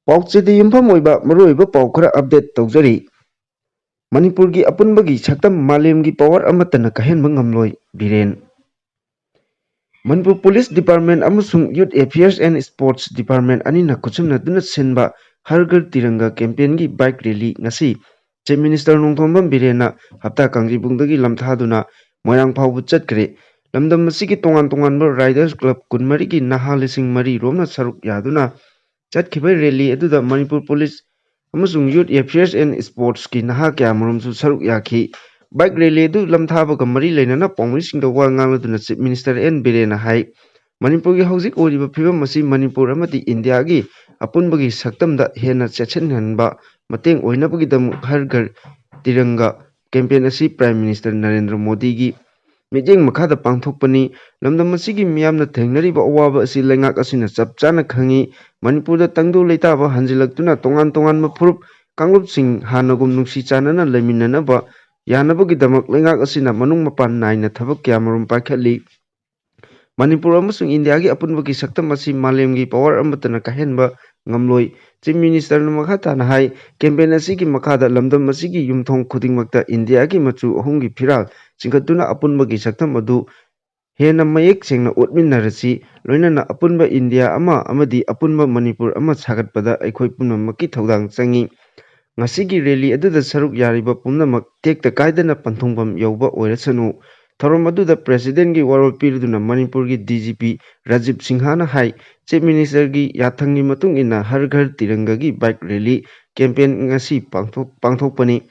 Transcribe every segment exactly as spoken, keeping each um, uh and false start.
ꯄꯥꯎꯆꯦꯗ ꯌꯨꯝꯐꯝ ꯑꯣꯏꯕ ꯃꯔꯨꯑꯣꯏꯕ ꯄꯥꯎ ꯈꯔ update ꯇꯧꯖꯔꯤ꯫ ꯃꯅꯤꯄꯨꯔꯒꯤ ꯑꯄꯨꯟꯕꯒꯤ ꯁꯛꯇꯝ ꯃꯥꯂꯦꯝꯒꯤ power ꯑꯃꯠꯇꯅ ꯀꯥꯏꯍꯟꯕ ꯉꯝꯂꯣꯏ, ꯕꯤꯔꯦꯟ꯫ ꯃꯅꯤꯄꯨꯔ Police Department ꯑꯃꯁꯨꯡ Youth Affairs and Sports Department ꯑꯅꯤꯅ ꯈꯨꯠꯁꯝꯅꯗꯨꯅ ꯁꯤꯟꯕ ꯍꯔ ꯘꯔ ꯇꯤꯔꯪꯒ campaignꯒꯤ bike rally ꯉꯁꯤ Chief Minister ꯅꯣꯡꯊꯣꯝꯕꯝ ꯕꯤꯔꯦꯟꯅ ꯍꯞꯇꯥ ꯀꯥꯡꯖꯩꯕꯨꯡꯗꯒꯤ ꯂꯝꯊꯥꯗꯨꯅ ꯃꯣꯏꯔꯥꯡ ꯐꯥꯎꯕ ꯆꯠꯈ꯭ꯔꯦ꯫ ꯂꯝꯗꯝ ꯑꯁꯤꯒꯤ ꯇꯣꯉꯥꯟ ꯇꯣꯉꯥꯟꯕ Riders Club ꯀꯨꯟꯃꯔꯤꯒꯤ ꯅꯍꯥ ꯂꯤꯁꯤꯡ ꯃꯔꯤ ꯔꯣꯝꯅ ꯁꯔꯨꯛ ꯌꯥꯗꯨꯅ ꯆꯠꯈꯤꯕ rally ꯑꯗꯨꯗ ꯃꯅꯤꯄꯨꯔ Police ꯑꯃꯁꯨꯡ Youth Affairs and Sportsꯀꯤ ꯅꯍꯥ ꯀꯌꯥꯃꯔꯨꯝꯁꯨ ꯁꯔꯨꯛ ꯌꯥꯈꯤ꯫ Bike rally ꯑꯗꯨ ꯂꯝꯊꯥꯕꯒ ꯃꯔꯤ ꯂꯩꯅꯅ ꯄꯥꯎꯃꯤꯁꯤꯡꯗ ꯋꯥ ꯉꯥꯡꯂꯗꯨꯅ Chief Minister ꯑꯦꯟ ꯕꯤꯔꯦꯟꯅ ꯍꯥꯏ, ꯃꯅꯤꯄꯨꯔꯒꯤ ꯍꯧꯖꯤꯛ ꯑꯣꯏꯔꯤꯕ ꯐꯤꯕꯝ ꯑꯁꯤ ꯃꯅꯤꯄꯨꯔ ꯑꯃꯗꯤ ꯏꯟꯗꯤꯌꯥꯒꯤ ꯑꯄꯨꯟꯕꯒꯤ ꯁꯛꯇꯝꯗ ꯍꯦꯟꯅ ꯆꯦꯠꯁꯤꯟꯍꯟꯕ ꯃꯇꯦꯡ ꯑꯣꯏꯅꯕꯒꯤꯗꯃꯛ ꯍꯔ ꯘꯔ ꯇꯤꯔꯪꯒ campaign ꯑꯁꯤ Prime Minister ꯅꯔꯦꯟꯗ꯭ꯔ ꯃꯣꯗꯤꯒꯤ ꯃꯤꯠꯌꯦꯡ ꯃꯈꯥꯗ ꯄꯥꯡꯊꯣꯛꯄꯅꯤ꯫ ꯂꯝꯗꯝ ꯑꯁꯤꯒꯤ ꯃꯤꯌꯥꯝꯅ ꯊꯦꯡꯅꯔꯤꯕ ꯑꯋꯥꯕ ꯑꯁꯤ ꯂꯩꯉꯥꯛ ꯑꯁꯤꯅ ꯆꯞ ꯆꯥꯅ ꯈꯪꯏ꯫ ꯃꯅꯤꯄꯨꯔꯗ ꯇꯪꯗꯨ ꯂꯩꯇꯥꯕ ꯍꯟꯖꯤꯜꯂꯛꯇꯨꯅ ꯇꯣꯉꯥꯟ ꯇꯣꯉꯥꯟꯕ ꯐꯨꯔꯨꯞ ꯀꯥꯡꯂꯨꯞꯁꯤꯡ ꯍꯥꯟꯅꯒꯨꯝ ꯅꯨꯡꯁꯤ ꯆꯥꯟꯅꯅ ꯂꯩꯃꯤꯟꯅꯅꯕ ꯌꯥꯅꯕꯒꯤꯗꯃꯛ ꯂꯩꯉꯥꯛ ꯑꯁꯤꯅ ꯃꯅꯨꯡ ꯃꯄꯥꯟ ꯅꯥꯏꯅ ꯊꯕꯛ ꯀꯌꯥꯃꯔꯨꯝ ꯄꯥꯏꯈꯠꯂꯤ꯫ ꯃꯅꯤꯄꯨꯔ ꯑꯃꯁꯨꯡ ꯏꯟꯗꯤꯌꯥꯒꯤ ꯑꯄꯨꯟꯕꯒꯤ ꯁꯛꯇꯝ ꯑꯁꯤ ꯃꯥꯂꯦꯝꯒꯤ power ꯑꯃꯠꯇꯅ ꯀꯥꯏꯍꯟꯕ ꯉꯝꯂꯣꯏ꯫ Chief Ministerꯅ ꯃꯈꯥ ꯇꯥꯅ ꯍꯥꯏ, campaign ꯑꯁꯤꯒꯤ ꯃꯈꯥꯗ ꯂꯝꯗꯝ ꯑꯁꯤꯒꯤ ꯌꯨꯝꯊꯣꯡ ꯈꯨꯗꯤꯡꯃꯛꯇ ꯏꯟꯗꯤꯌꯥꯒꯤ ꯃꯆꯨ ꯑꯍꯨꯝꯒꯤ ꯐꯤꯔꯥꯜ ꯆꯤꯡꯈꯠꯇꯨꯅ ꯑꯄꯨꯟꯕꯒꯤ ꯁꯛꯇꯝ ꯑꯗꯨ ꯍꯦꯟꯅ ꯃꯌꯦꯛ ꯁꯦꯡꯅ ꯎꯠꯃꯤꯟꯅꯔꯁꯤ, ꯂꯣꯏꯅꯅ ꯑꯄꯨꯟꯕ ꯏꯟꯗꯤꯌꯥ ꯑꯃ ꯑꯃꯗꯤ ꯑꯄꯨꯟꯕ ꯃꯅꯤꯄꯨꯔ ꯑꯃ ꯁꯥꯒꯠꯄꯗ ꯑꯩꯈꯣꯏ ꯄꯨꯝꯅꯃꯛꯀꯤ ꯊꯧꯗꯥꯡ ꯆꯪꯏ꯫ ꯉꯁꯤꯒꯤ rally ꯑꯗꯨꯗ ꯁꯔꯨꯛ ꯌꯥꯔꯤꯕ ꯄꯨꯝꯅꯃꯛ ꯇꯦꯛꯇ ꯀꯥꯏꯗꯅ ꯄꯟꯊꯨꯡꯐꯝ ꯌꯧꯕ ꯑꯣꯏꯔꯁꯅꯨ꯫ ꯊꯧꯔꯝ ꯑꯗꯨꯗ Presidentꯀꯤ ꯋꯥꯔꯣꯜ ꯄꯤꯔꯗꯨꯅ ꯃꯅꯤꯄꯨꯔꯒꯤ ꯗꯤ ꯖꯤ ꯄꯤ ꯔꯥꯖꯤꯕ ꯁꯤꯡꯍꯅ ꯍꯥꯏ, Chief Ministerꯒꯤ ꯌꯥꯊꯪꯒꯤ ꯃꯇꯨꯡ ꯏꯟꯅ ꯍꯔ ꯘꯔ ꯇꯤꯔꯪꯒꯒꯤ bike rally campaign ꯉꯁꯤ ꯄꯥꯡꯊꯣꯛ-, ꯄꯥꯡꯊꯣꯛꯄꯅꯤ꯫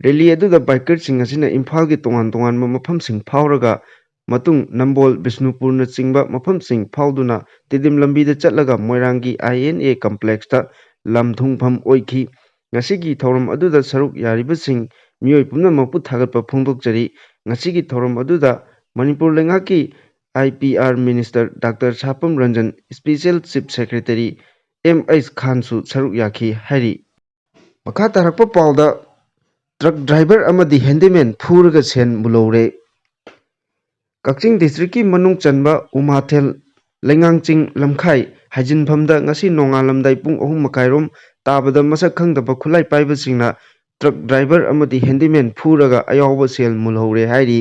Rally ꯑꯗꯨꯗ bikerꯁꯤꯡ ꯑꯁꯤꯅ ꯏꯝꯐꯥꯜꯒꯤ ꯇꯣꯉꯥꯟ ꯇꯣꯉꯥꯟꯕ ꯃꯐꯝꯁꯤꯡ ꯐꯥꯎꯔꯒ ꯃꯇꯨꯡ ꯅꯝꯕꯣꯜ, ꯕꯤꯁꯅꯨꯄꯨꯔꯅꯆꯤꯡꯕ ꯃꯐꯝꯁꯤꯡ ꯐꯥꯎꯗꯨꯅ ꯇꯤꯗꯤꯝ ꯂꯝꯕꯤꯗ ꯆꯠꯂꯒ ꯃꯣꯏꯔꯥꯡꯒꯤ I N A complexꯇ ꯂꯝ ꯊꯨꯡꯐꯝ ꯑꯣꯏꯈꯤ꯫ ꯉꯁꯤꯒꯤ ꯊꯧꯔꯝ ꯑꯗꯨꯗ ꯁꯔꯨꯛ ꯌꯥꯔꯤꯕꯁꯤꯡ ꯃꯤꯑꯣꯏ ꯄꯨꯝꯅꯃꯛꯄꯨ ꯊꯥꯒꯠꯄ ꯐꯣꯡꯗꯣꯛꯆꯔꯤ꯫ ꯉꯁꯤꯒꯤ ꯊꯧꯔꯝ ꯑꯗꯨꯗ ꯃꯅꯤꯄꯨꯔ ꯂꯩꯉꯥꯛꯀꯤ I P R Minister Doctor ꯁꯥꯄꯝ Ranjan, Special Chief Secretary M H ꯈꯥꯟꯁꯨ ꯁꯔꯨꯛ ꯌꯥꯈꯤ ꯍꯥꯏꯔꯤ꯫ ꯃꯈꯥ ꯇꯥꯔꯛꯄ ꯄꯥꯎꯗ, truck driver ꯑꯃꯗꯤ handyman ꯐꯨꯔꯒ ꯁꯦꯟ ꯃꯨꯜꯍꯧꯔꯦ꯫ ꯀꯛꯆꯤꯡ districtꯀꯤ ꯃꯅꯨꯡ ꯆꯟꯕ ꯎꯃꯥꯊꯦꯜ, ꯂꯩꯉꯥꯡꯆꯤꯡ, ꯂꯝꯈꯥꯏ, ꯍꯥꯏꯖꯤꯟꯐꯝꯗ ꯉꯁꯤ ꯅꯣꯡꯉꯥꯜꯂꯝꯗꯥꯏ ꯄꯨꯡ ꯑꯍꯨꯝ ꯃꯈꯥꯏꯔꯣꯝ ꯇꯥꯕꯗ ꯃꯁꯛ ꯈꯪꯗꯕ ꯈꯨꯠꯂꯥꯏ ꯄꯥꯏꯕꯁꯤꯡꯅ ꯇ꯭ꯔꯛ ꯗ꯭ꯔꯥꯏꯚꯔ ꯑꯃꯗꯤ ꯍꯦꯟꯗꯤꯃꯦꯟ ꯐꯨꯔꯒ ꯑꯌꯥꯎꯕ ꯁꯦꯜ ꯃꯨꯜꯍꯧꯔꯦ ꯍꯥꯏꯔꯤ꯫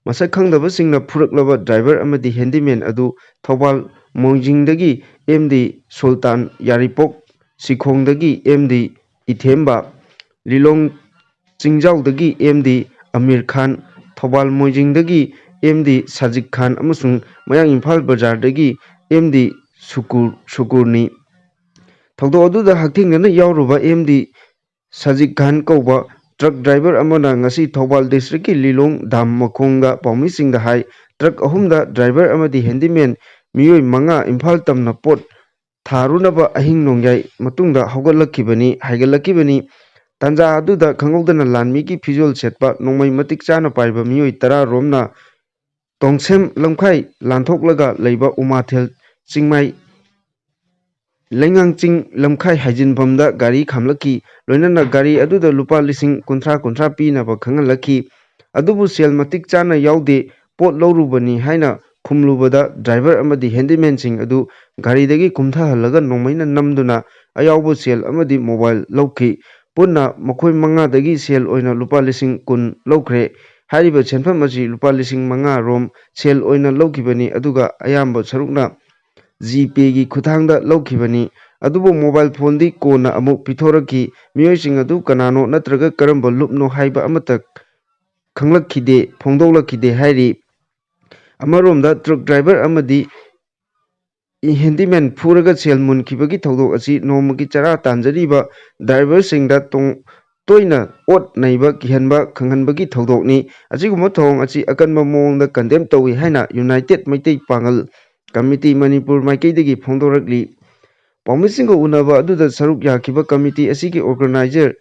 ꯃꯁꯛ ꯈꯪꯗꯕꯁꯤꯡꯅ ꯐꯨꯔꯛꯂꯕ ꯗ꯭ꯔꯥꯏꯚꯔ ꯑꯃꯗꯤ ꯍꯦꯟꯗꯤꯃꯦꯟ ꯑꯗꯨ ꯊꯧꯕꯥꯜ ꯃꯣꯏꯖꯤꯡꯗꯒꯤ ꯑꯦꯝ ꯗꯤ ꯁꯨꯜꯇꯥꯟ, ꯌꯥꯔꯤꯄꯣꯛ ꯁꯤꯈꯣꯡꯗꯒꯤ ꯑꯦꯝ ꯗꯤ ꯏꯊꯦꯝꯕ, ꯂꯤꯂꯣꯡ ꯆꯤꯡꯖꯥꯎꯗꯒꯤ ꯑꯦꯝ ꯗꯤ ꯑꯃꯤꯔ ꯈꯥꯟ, ꯊꯧꯕꯥꯜ ꯃꯣꯏꯖꯤꯡꯗꯒꯤ ꯑꯦꯝ ꯗꯤ ꯁꯥꯖꯤꯛ ꯈꯥꯟ ꯑꯃꯁꯨꯡ ꯃꯌꯥꯡ ꯏꯝꯐꯥꯜ ꯕꯖꯥꯔꯗꯒꯤ ꯑꯦꯝ ꯗꯤ ꯁꯨꯀꯨꯔ, ꯁꯨꯀꯨꯔꯅꯤ꯫ ꯊꯧꯗꯣꯛ ꯑꯗꯨꯗ ꯍꯛꯊꯦꯡꯅꯅ ꯌꯥꯎꯔꯨꯕ ꯑꯦꯝ ꯗꯤ ꯁꯥꯖꯤꯛ ꯈꯥꯟ ꯀꯧꯕ ꯇ꯭ꯔꯛ ꯗ꯭ꯔꯥꯏꯚꯔ ꯑꯃꯅ ꯉꯁꯤ ꯊꯧꯕꯥꯜ ꯗꯤꯁꯇ꯭ꯔꯤꯛꯀꯤ ꯂꯤꯂꯣꯡ ꯗꯥꯝ ꯃꯈꯣꯡꯗ ꯄꯥꯎꯃꯤꯁꯤꯡꯗ ꯍꯥꯏ, ꯇ꯭ꯔꯛ ꯑꯍꯨꯝꯗ ꯗ꯭ꯔꯥꯏꯚꯔ ꯑꯃꯗꯤ ꯍꯦꯟꯗꯤꯃꯦꯟ ꯃꯤꯑꯣꯏ ꯃꯉꯥ ꯏꯝꯐꯥꯜ ꯇꯝꯅ ꯄꯣꯠ ꯊꯥꯔꯨꯅꯕ ꯑꯍꯤꯡ ꯅꯣꯡꯌꯥꯏ ꯃꯇꯨꯡꯗ ꯍꯧꯒꯠꯂꯛꯈꯤꯕꯅꯤ, ꯍꯥꯏꯒꯠꯂꯛꯈꯤꯕꯅꯤ꯫ ꯇꯥꯟꯖꯥ ꯑꯗꯨꯗ ꯈꯪꯍꯧꯗꯅ ꯂꯥꯟꯃꯤꯒꯤ ꯐꯤꯖꯣꯜ ꯁꯦꯠꯄ ꯅꯣꯡꯃꯩ ꯃꯇꯤꯛ ꯆꯥꯅ ꯄꯥꯏꯕ ꯃꯤꯑꯣꯏ ꯇꯔꯥ ꯔꯣꯝꯅ ꯇꯣꯡꯁꯦꯝ ꯂꯝꯈꯥꯏ ꯂꯥꯟꯊꯣꯛꯂꯒ ꯂꯩꯕ ꯎꯃꯥꯊꯦꯜ ꯆꯤꯡꯃꯥꯏ ꯂꯩꯉꯥꯡ ꯆꯤꯡ ꯂꯝꯈꯥꯏ ꯍꯥꯏꯖꯤꯟꯐꯝꯗ ꯒꯥꯔꯤ ꯈꯥꯝꯂꯛꯈꯤ꯫ ꯂꯣꯏꯅꯅ ꯒꯥꯔꯤ ꯑꯗꯨꯗ ꯂꯨꯄꯥ ꯂꯤꯁꯤꯡ ꯀꯨꯟꯊ꯭ꯔꯥ ꯀꯨꯟꯊ꯭ꯔꯥ ꯄꯤꯅꯕ ꯈꯪꯍꯜꯂꯛꯈꯤ꯫ ꯑꯗꯨꯕꯨ ꯁꯦꯜ ꯃꯇꯤꯛ ꯆꯥꯅ ꯌꯥꯎꯗꯦ, ꯄꯣꯠ ꯂꯧꯔꯨꯕꯅꯤ ꯍꯥꯏꯅ ꯈꯨꯝꯂꯨꯕꯗ ꯗ꯭ꯔꯥꯏꯚꯔ ꯑꯃꯗꯤ ꯍꯦꯟꯗꯤꯃꯦꯟꯁꯤꯡ ꯑꯗꯨ ꯒꯥꯔꯤꯗꯒꯤ ꯀꯨꯝꯊꯍꯜꯂꯒ ꯅꯣꯡꯃꯩꯅ ꯅꯝꯗꯨꯅ ꯑꯌꯥꯎꯕ ꯁꯦꯜ ꯑꯃꯗꯤ ꯃꯣꯕꯥꯏꯜ ꯂꯧꯈꯤ꯫ ꯄꯨꯟꯅ ꯃꯈꯣꯏ ꯃꯉꯥꯗꯒꯤ ꯁꯦꯜ ꯑꯣꯏꯅ ꯂꯨꯄꯥ ꯂꯤꯁꯤꯡ ꯀꯨꯟ ꯂꯧꯈ꯭ꯔꯦ꯫ ꯍꯥꯏꯔꯤꯕ ꯁꯦꯟꯐꯝ ꯑꯁꯤ ꯂꯨꯄꯥ ꯂꯤꯁꯤꯡ ꯃꯉꯥ ꯔꯣꯝ ꯁꯦꯜ ꯑꯣꯏꯅ ꯂꯧꯈꯤꯕꯅꯤ, ꯑꯗꯨꯒ ꯑꯌꯥꯝꯕ ꯁꯔꯨꯛꯅ ꯖꯤꯄꯦꯒꯤ ꯈꯨꯠꯊꯥꯡꯗ ꯂꯧꯈꯤꯕꯅꯤ꯫ ꯑꯗꯨꯕꯨ ꯃꯣꯕꯥꯏꯜ ꯐꯣꯟꯗꯤ ꯀꯣꯟꯅ ꯑꯃꯨꯛ ꯄꯤꯊꯣꯔꯛꯈꯤ꯫ ꯃꯤꯑꯣꯏꯁꯤꯡ ꯑꯗꯨ ꯀꯅꯥꯅꯣ ꯅꯠꯇ꯭ꯔꯒ ꯀꯔꯝꯕ ꯂꯨꯞꯅꯣ ꯍꯥꯏꯕ ꯑꯃꯠꯇ ꯈꯪꯂꯛꯈꯤꯗꯦ, ꯐꯣꯡꯗꯣꯛꯂꯛꯈꯤꯗꯦ ꯍꯥꯏꯔꯤ꯫ ꯑꯃꯔꯣꯝꯗ ꯇ꯭ꯔꯛ ꯗ꯭ꯔꯥꯏꯚꯔ ꯑꯃꯗꯤ ꯍꯦꯟꯗꯤꯃꯦꯟ ꯐꯨꯔꯒ ꯁꯦꯜ ꯃꯨꯟꯈꯤꯕꯒꯤ ꯊꯧꯗꯣꯛ ꯑꯁꯤ ꯅꯣꯡꯃꯒꯤ ꯆꯔꯥ ꯇꯥꯟꯖꯔꯤꯕ ꯗ꯭ꯔꯥꯏꯚꯔꯁꯤꯡꯗ ꯇꯣꯡ-, ꯇꯣꯏꯅ ꯑꯣꯠ ꯅꯩꯕ, ꯀꯤꯍꯟꯕ, ꯈꯪꯍꯟꯕꯒꯤ ꯊꯧꯗꯣꯛꯅꯤ꯫ ꯑꯁꯤꯒꯨꯝꯕ ꯊꯧꯑꯣꯡ ꯑꯁꯤ ꯑꯀꯟꯕ ꯃꯑꯣꯡꯗ ꯀꯟꯗꯦꯝ ꯇꯧꯏ ꯍꯥꯏꯅ ꯌꯨꯅꯥꯏꯇꯦꯠ ꯃꯩꯇꯩ ꯄꯥꯡꯒꯜ ꯀꯃꯤꯇꯤ ꯃꯅꯤꯄꯨꯔ ꯃꯥꯏꯀꯩꯗꯒꯤ ꯐꯣꯡꯗꯣꯔꯛꯂꯤ꯫ ꯄꯥꯎꯃꯤꯁꯤꯡꯒ ꯎꯅꯕ ꯑꯗꯨꯗ ꯁꯔꯨꯛ ꯌꯥꯈꯤꯕ ꯀꯃꯤꯇꯤ ꯑꯁꯤꯒꯤ ꯑꯣꯔꯒꯅꯥꯏꯖꯔ,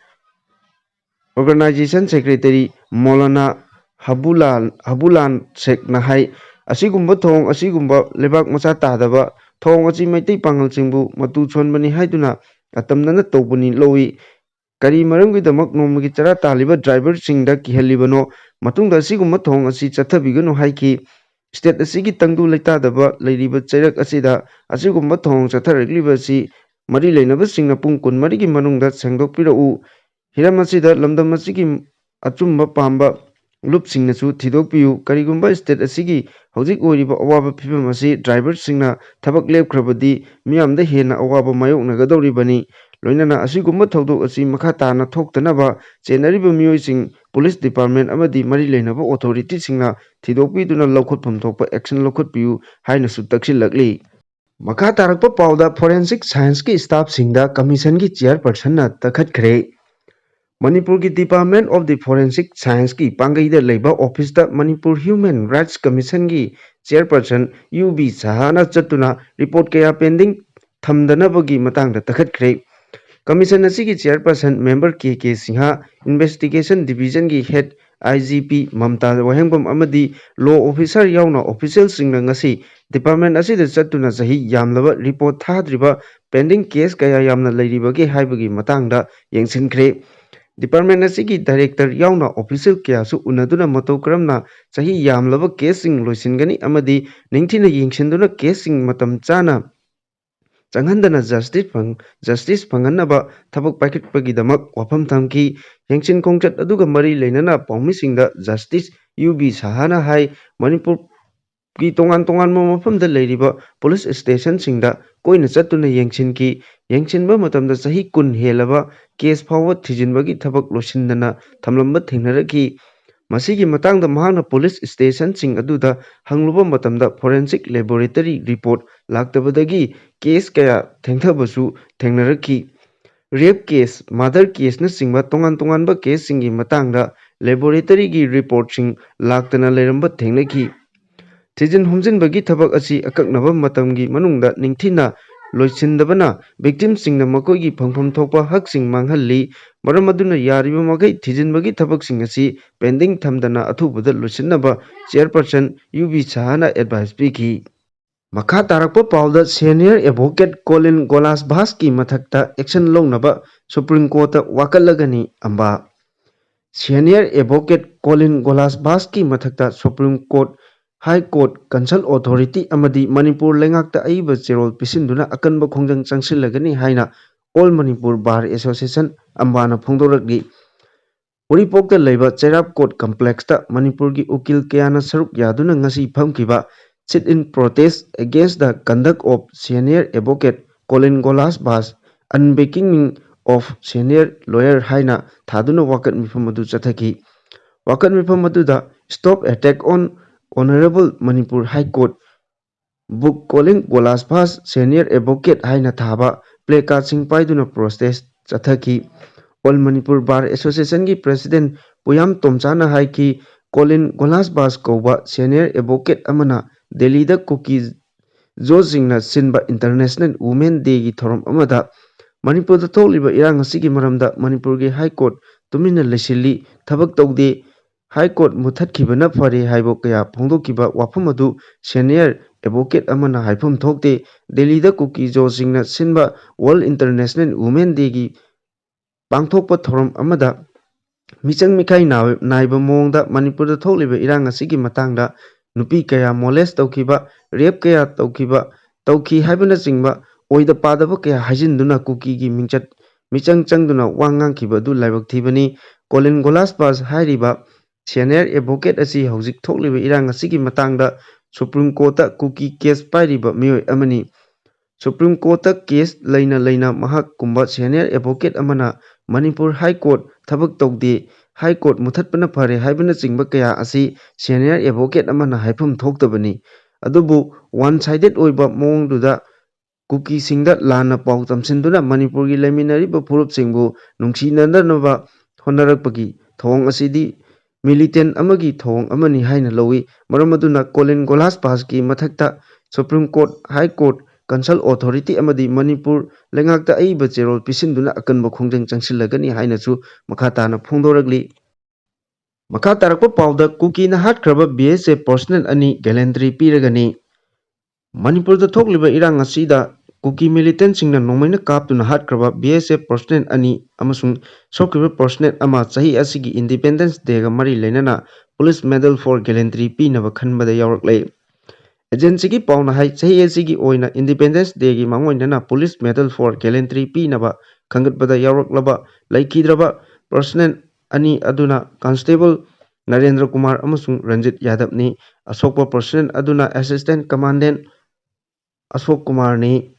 ꯑꯣꯔꯒꯅꯥꯏꯖꯦꯁꯟ ꯁꯦꯀ꯭ꯔꯦꯇꯔꯤ ꯃꯣꯂꯥꯅꯥ ꯍꯕꯨꯂꯥꯟ, ꯍꯕꯨꯂꯥꯟ ꯁꯦꯛꯅ ꯍꯥꯏ, ꯑꯁꯤꯒꯨꯝꯕ ꯊꯧꯑꯣꯡ ꯑꯁꯤꯒꯨꯝꯕ ꯂꯩꯕꯥꯛ ꯃꯆꯥ ꯇꯥꯗꯕ ꯊꯧꯑꯣꯡ ꯑꯁꯤ ꯃꯩꯇꯩ ꯄꯥꯉꯜꯁꯤꯡꯕꯨ ꯃꯇꯨ ꯁꯣꯟꯕꯅꯤ ꯍꯥꯏꯗꯨꯅ ꯑꯇꯝꯅꯅ ꯇꯧꯕꯅꯤ ꯂꯧꯏ꯫ ꯀꯔꯤ ꯃꯔꯝꯒꯤꯗꯃꯛ ꯅꯣꯡꯃꯒꯤ ꯆꯔꯥ ꯇꯥꯜꯂꯤꯕ ꯗ꯭ꯔꯥꯏꯚꯔꯁꯤꯡꯗ ꯀꯤꯍꯜꯂꯤꯕꯅꯣ? ꯃꯇꯨꯡꯗ ꯑꯁꯤꯒꯨꯝꯕ ꯊꯧꯑꯣꯡ ꯑꯁꯤ ꯆꯠꯊꯕꯤꯒꯅꯨ ꯍꯥꯏꯈꯤ꯫ state ꯑꯁꯤꯒꯤ ꯇꯪꯗꯨ ꯂꯩꯇꯥꯗꯕ ꯂꯩꯔꯤꯕ ꯆꯩꯔꯛ ꯑꯁꯤꯗ ꯑꯁꯤꯒꯨꯝꯕ ꯊꯧꯑꯣꯡ ꯆꯠꯊꯔꯛꯂꯤꯕ ꯑꯁꯤ ꯃꯔꯤ ꯂꯩꯅꯕꯁꯤꯡꯅ ꯄꯨꯡ ꯀꯨꯟꯃꯔꯤꯒꯤ ꯃꯅꯨꯡꯗ ꯁꯦꯡꯗꯣꯛꯄꯤꯔꯛꯎ꯫ ꯍꯤꯔꯝ ꯑꯁꯤꯗ ꯂꯝꯗꯝ ꯑꯁꯤꯒꯤ ꯑꯆꯨꯝꯕ ꯄꯥꯝꯕ ꯂꯨꯞꯁꯤꯡꯅꯁꯨ ꯊꯤꯗꯣꯛꯄꯤꯌꯨ꯫ ꯀꯔꯤꯒꯨꯝꯕ state ꯑꯁꯤꯒꯤ ꯍꯧꯖꯤꯛ ꯑꯣꯏꯔꯤꯕ ꯑꯋꯥꯕ ꯐꯤꯕꯝ ꯑꯁꯤ driverꯁꯤꯡꯅ ꯊꯕꯛ ꯂꯦꯞꯈ꯭ꯔꯕꯗꯤ ꯃꯤꯌꯥꯝꯗ ꯍꯦꯟꯅ ꯑꯋꯥꯕ ꯃꯥꯌꯣꯛꯅꯒꯗꯧꯔꯤꯕꯅꯤ꯫ ꯂꯣꯏꯅꯅ ꯑꯁꯤꯒꯨꯝꯕ ꯊꯧꯗꯣꯛ ꯑꯁꯤ ꯃꯈꯥ ꯇꯥꯅ ꯊꯣꯛꯇꯅꯕ ꯆꯦꯟꯅꯔꯤꯕ ꯃꯤꯑꯣꯏꯁꯤꯡ, police department ꯑꯃꯗꯤ ꯃꯔꯤ ꯂꯩꯅꯕ authorityꯁꯤꯡꯅ ꯊꯤꯗꯣꯛꯄꯤꯗꯨꯅ ꯂꯧꯈꯠꯐꯝ ꯊꯣꯛꯄ action ꯂꯧꯈꯠꯄꯤꯌꯨ ꯍꯥꯏꯅꯁꯨ ꯇꯛꯁꯤꯜꯂꯛꯂꯤ꯫ ꯃꯈꯥ ꯇꯥꯔꯛꯄ ꯄꯥꯎꯗ forensic scienceꯀꯤ staffꯁꯤꯡꯗ commissionꯒꯤ chairpersonꯅ ꯇꯛꯈꯠꯈ꯭ꯔꯦ꯫ ꯃꯅꯤꯄꯨꯔꯒꯤ Department of the Forensic Scienceꯀꯤ ꯄꯥꯡꯒꯩꯗ ꯂꯩꯕ officeꯇ ꯃꯅꯤꯄꯨꯔ Human Rights Commissionꯒꯤ chairperson ꯌꯨ ꯕꯤ ꯁꯍꯥꯅ ꯆꯠꯇꯨꯅ report ꯀꯌꯥ pending ꯊꯝꯗꯅꯕꯒꯤ ꯃꯇꯥꯡꯗ ꯇꯛꯈꯠꯈ꯭ꯔꯦ꯫ Commission ꯑꯁꯤꯒꯤ chairperson member K K Singh, Investigation Divisionꯒꯤ head I G P Mamta Wahengbam ꯑꯃꯗꯤ law officer ꯌꯥꯎꯅ officialꯁꯤꯡꯅ ꯉꯁꯤ department ꯑꯁꯤꯗ ꯆꯠꯇꯨꯅ ꯆꯍꯤ ꯌꯥꯝꯂꯕ report ꯊꯥꯗ꯭ꯔꯤꯕ pending case ꯀꯌꯥ ꯌꯥꯝꯅ ꯂꯩꯔꯤꯕꯒꯦ ꯍꯥꯏꯕꯒꯤ ꯃꯇꯥꯡꯗ ꯌꯦꯡꯁꯤꯟꯈ꯭ꯔꯦ꯫ Department ꯑꯁꯤꯒꯤ director ꯌꯥꯎꯅ official ꯀꯌꯥꯁꯨ ꯎꯅꯗꯨꯅ ꯃꯇꯧ ꯀꯔꯝꯅ ꯆꯍꯤ ꯌꯥꯝꯂꯕ caseꯁꯤꯡ ꯂꯣꯏꯁꯤꯟꯒꯅꯤ ꯑꯃꯗꯤ ꯅꯤꯡꯊꯤꯅ ꯌꯦꯡꯁꯤꯟꯗꯨꯅ caseꯁꯤꯡ ꯃꯇꯝ ꯆꯥꯅ ꯆꯪꯍꯟꯗꯅ justice ꯐꯪ-, justice ꯐꯪꯍꯟꯅꯕ ꯊꯕꯛ ꯄꯥꯏꯈꯠꯄꯒꯤꯗꯃꯛ ꯋꯥꯐꯝ ꯊꯝꯈꯤ꯫ ꯌꯦꯡꯁꯤꯟ ꯈꯣꯡꯆꯠ ꯑꯗꯨꯒ ꯃꯔꯤ ꯂꯩꯅꯅ ꯄꯥꯎꯃꯤꯁꯤꯡꯗ justice ꯌꯨ ꯕꯤ ꯁꯍꯥꯅ ꯍꯥꯏ, ꯃꯅꯤꯄꯨꯔꯒꯤ ꯇꯣꯉꯥꯟ ꯇꯣꯉꯥꯟꯕ ꯃꯐꯝꯗ ꯂꯩꯔꯤꯕ police stationꯁꯤꯡꯗ ꯀꯣꯏꯅ ꯆꯠꯇꯨꯅ ꯌꯦꯡꯁꯤꯟꯈꯤ꯫ ꯌꯦꯡꯁꯤꯟꯕ ꯃꯇꯝꯗ ꯆꯍꯤ ꯀꯨꯟ ꯍꯦꯜꯂꯕ case ꯐꯥꯎꯕ ꯊꯤꯖꯤꯟꯕꯒꯤ ꯊꯕꯛ ꯂꯣꯏꯁꯤꯟꯗꯅ ꯊꯝꯂꯝꯕ ꯊꯦꯡꯅꯔꯛꯈꯤ꯫ ꯃꯁꯤꯒꯤ ꯃꯇꯥꯡꯗ ꯃꯍꯥꯛꯅ police stationꯁꯤꯡ ꯑꯗꯨꯗ ꯍꯪꯂꯨꯕ ꯃꯇꯝꯗ forensic laboratory report ꯂꯥꯛꯇꯕꯗꯒꯤ case ꯀꯌꯥ ꯊꯦꯡꯊꯕꯁꯨ ꯊꯦꯡꯅꯔꯛꯈꯤ꯫ Rape case, murder caseꯅꯆꯤꯡꯕ ꯇꯣꯉꯥꯟ ꯇꯣꯉꯥꯟꯕ caseꯁꯤꯡꯒꯤ ꯃꯇꯥꯡꯗ laboratoryꯒꯤ reportꯁꯤꯡ ꯂꯥꯛꯇꯅ ꯂꯩꯔꯝꯕ ꯊꯦꯡꯅꯈꯤ꯫ ꯊꯤꯖꯤꯟ ꯍꯨꯝꯖꯤꯟꯕꯒꯤ ꯊꯕꯛ ꯑꯁꯤ ꯑꯀꯛꯅꯕ ꯃꯇꯝꯒꯤ ꯃꯅꯨꯡꯗ ꯅꯤꯡꯊꯤꯅ ꯂꯣꯏꯁꯤꯟꯗꯕꯅ victimꯁꯤꯡꯅ ꯃꯈꯣꯏꯒꯤ ꯐꯪꯐꯝ ꯊꯣꯛꯄ ꯍꯛꯁꯤꯡ ꯃꯥꯡꯍꯜꯂꯤ꯫ ꯃꯔꯝ ꯑꯗꯨꯅ ꯌꯥꯔꯤꯕ ꯃꯈꯩ ꯊꯤꯖꯤꯟꯕꯒꯤ ꯊꯕꯛꯁꯤꯡ ꯑꯁꯤ pending ꯊꯝꯗꯅ ꯑꯊꯨꯕꯗ ꯂꯣꯏꯁꯤꯟꯅꯕ chairperson ꯌꯨ ꯕꯤ ꯁꯍꯥꯅ advice ꯄꯤꯈꯤ꯫ ꯃꯈꯥ ꯇꯥꯔꯛꯄ ꯄꯥꯎꯗ senior advocate ꯀꯣꯂꯤꯟ ꯒꯣꯂꯥꯁꯚꯥꯁꯀꯤ ꯃꯊꯛꯇ action ꯂꯧꯅꯕ Supreme Courtꯇ ꯋꯥꯀꯠꯂꯒꯅꯤ ꯑꯝꯕꯥ꯫ Senior advocate ꯀꯣꯂꯤꯟ ꯒꯣꯂꯥꯁꯚꯥꯁꯀꯤ ꯃꯊꯛꯇ Supreme Court High Court, Concerned Authority ꯑꯃꯗꯤ ꯃꯅꯤꯄꯨꯔ ꯂꯩꯉꯥꯛꯇ ꯑꯏꯕ ꯆꯦꯔꯣꯜ ꯄꯤꯁꯤꯟꯗꯨꯅ ꯑꯀꯟꯕ ꯈꯣꯡꯖꯪ ꯆꯪꯁꯤꯜꯂꯒꯅꯤ ꯍꯥꯏꯅ All Manipur Bar Association, ꯑꯝꯕꯥꯅ ꯐꯣꯡꯗꯣꯔꯛꯂꯤ꯫ ꯎꯔꯤꯄꯣꯛꯇ ꯂꯩꯕ ꯆꯩꯔꯥꯞ Court Complexꯇ ꯃꯅꯤꯄꯨꯔꯒꯤ ꯎꯀꯤꯜ ꯀꯌꯥꯅ ꯁꯔꯨꯛ ꯌꯥꯗꯨꯅ ꯉꯁꯤ ꯐꯝꯈꯤꯕ Sit-in Protest Against the Conduct of Senior Advocate Colin Golasbas, Unbecoming of Senior Lawyer ꯍꯥꯏꯅ ꯊꯥꯗꯨꯅ ꯋꯥꯀꯠ ꯃꯤꯐꯝ ꯑꯗꯨ ꯆꯠꯊꯈꯤ꯫ ꯋꯥꯀꯠ ꯃꯤꯐꯝ ꯑꯗꯨꯗ Stop Attack on Honorable Manipur High Court, Book Calling Golasbas Senior Advocate ꯍꯥꯏꯅ ꯊꯥꯕ placardꯁꯤꯡ ꯄꯥꯏꯗꯨꯅ protest ꯆꯠꯊꯈꯤ꯫ All Manipur Bar Associationꯒꯤ President ꯄꯨꯌꯥꯝ ꯇꯣꯝꯆꯥꯅ ꯍꯥꯏꯈꯤ, ꯀꯣꯂꯤꯟ ꯒꯣꯂꯥꯁꯕꯥꯁ ꯀꯧꯕ senior advocate ꯑꯃꯅ ꯗꯦꯜꯂꯤꯗ ꯀꯨꯀꯤ ꯖꯣꯁꯁꯤꯡꯅ ꯁꯤꯟꯕ International Women Dayꯒꯤ ꯊꯧꯔꯝ ꯑꯃꯗ ꯃꯅꯤꯄꯨꯔꯗ ꯊꯣꯛꯂꯤꯕ ꯏꯔꯥꯡ ꯑꯁꯤꯒꯤ ꯃꯔꯝꯗ ꯃꯅꯤꯄꯨꯔꯒꯤ High Court ꯇꯨꯃꯤꯟꯅ ꯂꯩꯁꯤꯜꯂꯤ, ꯊꯕꯛ ꯇꯧꯗꯦ, High Court ꯃꯨꯊꯠꯈꯤꯕꯅ ꯐꯔꯦ ꯍꯥꯏꯕ ꯀꯌꯥ ꯐꯣꯡꯗꯣꯛꯈꯤꯕ ꯋꯥꯐꯝ ꯑꯗꯨ senior advocate ꯑꯃꯅ ꯍꯥꯏꯐꯝ ꯊꯣꯛꯇꯦ꯫ ꯗꯦꯜꯂꯤꯗ ꯀꯨꯀꯤ ꯖꯣꯁꯤꯡꯅ ꯁꯤꯟꯕ World International Women Dayꯒꯤ ꯄꯥꯡꯊꯣꯛꯄ ꯊꯧꯔꯝ ꯑꯃꯗ ꯃꯤꯆꯪ ꯃꯤꯈꯥꯏ ꯅꯥ-, ꯅꯥꯏꯕ ꯃꯑꯣꯡꯗ ꯃꯅꯤꯄꯨꯔꯗ ꯊꯣꯛꯂꯤꯕ ꯏꯔꯥꯡ ꯑꯁꯤꯒꯤ ꯃꯇꯥꯡꯗ ꯅꯨꯄꯤ ꯀꯌꯥ molest ꯇꯧꯈꯤꯕ, rape ꯀꯌꯥ ꯇꯧꯈꯤꯕ, ꯇꯧꯈꯤ ꯍꯥꯏꯕꯅꯆꯤꯡꯕ ꯑꯣꯏꯗ ꯄꯥꯗꯕ ꯀꯌꯥ ꯍꯥꯏꯖꯤꯟꯗꯨꯅ ꯀꯨꯀꯤꯒꯤ ꯃꯤꯡꯆꯠ ꯃꯤꯆꯪ ꯆꯪꯗꯨꯅ ꯋꯥ ꯉꯥꯡꯈꯤꯕ ꯑꯗꯨ ꯂꯥꯏꯕꯛ ꯊꯤꯕꯅꯤ꯫ ꯀꯣꯂꯤꯟ ꯒꯣꯂꯥꯁꯕꯥꯁ ꯍꯥꯏꯔꯤꯕ senior advocate ꯑꯁꯤ ꯍꯧꯖꯤꯛ ꯊꯣꯛꯂꯤꯕ ꯏꯔꯥꯡ ꯑꯁꯤꯒꯤ ꯃꯇꯥꯡꯗ Supreme Courtꯇ ꯀꯨꯀꯤ case ꯄꯥꯏꯔꯤꯕ ꯃꯤꯑꯣꯏ ꯑꯃꯅꯤ꯫ Supreme Courtꯇ case ꯂꯩꯅ ꯂꯩꯅ ꯃꯍꯥꯛꯀꯨꯝꯕ senior advocate ꯑꯃꯅ ꯃꯅꯤꯄꯨꯔ High Court ꯊꯕꯛ ꯇꯧꯗꯦ, High Court ꯃꯨꯊꯠꯄꯅ ꯐꯔꯦ ꯍꯥꯏꯕꯅꯆꯤꯡꯕ ꯀꯌꯥ ꯑꯁꯤ senior advocate ꯑꯃꯅ ꯍꯥꯏꯐꯝ ꯊꯣꯛꯇꯕꯅꯤ꯫ ꯑꯗꯨꯕꯨ one sided ꯑꯣꯏꯕ ꯃꯑꯣꯡꯗꯨꯗ ꯀꯨꯀꯤꯁꯤꯡꯗ ꯂꯥꯟꯅ ꯄꯥꯎ ꯇꯝꯁꯤꯟꯗꯨꯅ ꯃꯅꯤꯄꯨꯔꯒꯤ ꯂꯩꯃꯤꯟꯅꯔꯤꯕ ꯐꯨꯔꯨꯞꯁꯤꯡꯕꯨ ꯅꯨꯡꯁꯤꯅꯗꯅꯕ ꯍꯣꯠꯅꯔꯛꯄꯒꯤ ꯊꯧꯑꯣꯡ ꯑꯁꯤꯗꯤ militant ꯑꯃꯒꯤ ꯊꯧꯑꯣꯡ ꯑꯃꯅꯤ ꯍꯥꯏꯅ ꯂꯧꯏ꯫ ꯃꯔꯝ ꯑꯗꯨꯅ ꯀꯣꯂꯤꯟ ꯒꯣꯂꯥꯁꯕꯥꯁꯀꯤ ꯃꯊꯛꯇ Supreme Court, High Court, Concerned Authority ꯑꯃꯗꯤ ꯃꯅꯤꯄꯨꯔ ꯂꯩꯉꯥꯛꯇ ꯑꯏꯕ ꯆꯦꯔꯣꯜ ꯄꯤꯁꯤꯟꯗꯨꯅ ꯑꯀꯟꯕ ꯈꯣꯡꯖꯪ ꯆꯪꯁꯤꯜꯂꯒꯅꯤ ꯍꯥꯏꯅꯁꯨ ꯃꯈꯥ ꯇꯥꯅ ꯐꯣꯡꯗꯣꯔꯛꯂꯤ꯫ ꯃꯈꯥ ꯇꯥꯔꯛꯄ ꯄꯥꯎꯗ ꯀꯨꯀꯤꯅ ꯍꯥꯠꯈ꯭ꯔꯕ B S F personnel ꯑꯅꯤ gallantry ꯄꯤꯔꯒꯅꯤ꯫ ꯃꯅꯤꯄꯨꯔꯗ ꯊꯣꯛꯂꯤꯕ ꯏꯔꯥꯡ ꯑꯁꯤꯗ ꯀꯨꯀꯤ militantꯁꯤꯡꯅ ꯅꯣꯡꯃꯩꯅ ꯀꯥꯞꯇꯨꯅ ꯍꯥꯠꯈ꯭ꯔꯕ B S F personnel ꯑꯅꯤ ꯑꯃꯁꯨꯡ ꯁꯣꯛꯈꯤꯕ personnel ꯑꯃ ꯆꯍꯤ ꯑꯁꯤꯒꯤ Independence Dayꯒ ꯃꯔꯤ ꯂꯩꯅꯅ Police Medal for Gallantry ꯄꯤꯅꯕ ꯈꯟꯕꯗ ꯌꯥꯎꯔꯛꯂꯦ꯫ ꯑꯦꯖꯦꯟꯁꯤꯒꯤ ꯄꯥꯎꯅ ꯍꯥꯏ, ꯆꯍꯤ ꯑꯁꯤꯒꯤ ꯑꯣꯏꯅ Independence Dayꯒꯤ ꯃꯥꯡꯑꯣꯏꯅꯅ Police Medal for Gallantry ꯄꯤꯅꯕ ꯈꯟꯒꯠꯄꯗ ꯌꯥꯎꯔꯛꯂꯕ ꯂꯩꯈꯤꯗ꯭ꯔꯕ personnel ꯑꯅꯤ ꯑꯗꯨꯅ Constable ꯅꯔꯦꯟꯗ꯭ꯔ ꯀꯨꯃꯥꯔ ꯑꯃꯁꯨꯡ ꯔꯟꯖꯤꯠ ꯌꯥꯗꯕꯅꯤ꯫ ꯑꯁꯣꯛꯄ personnel ꯑꯗꯨꯅ Assistant Commandant ꯑꯁꯣꯛ ꯀꯨꯃꯥꯔꯅꯤ꯫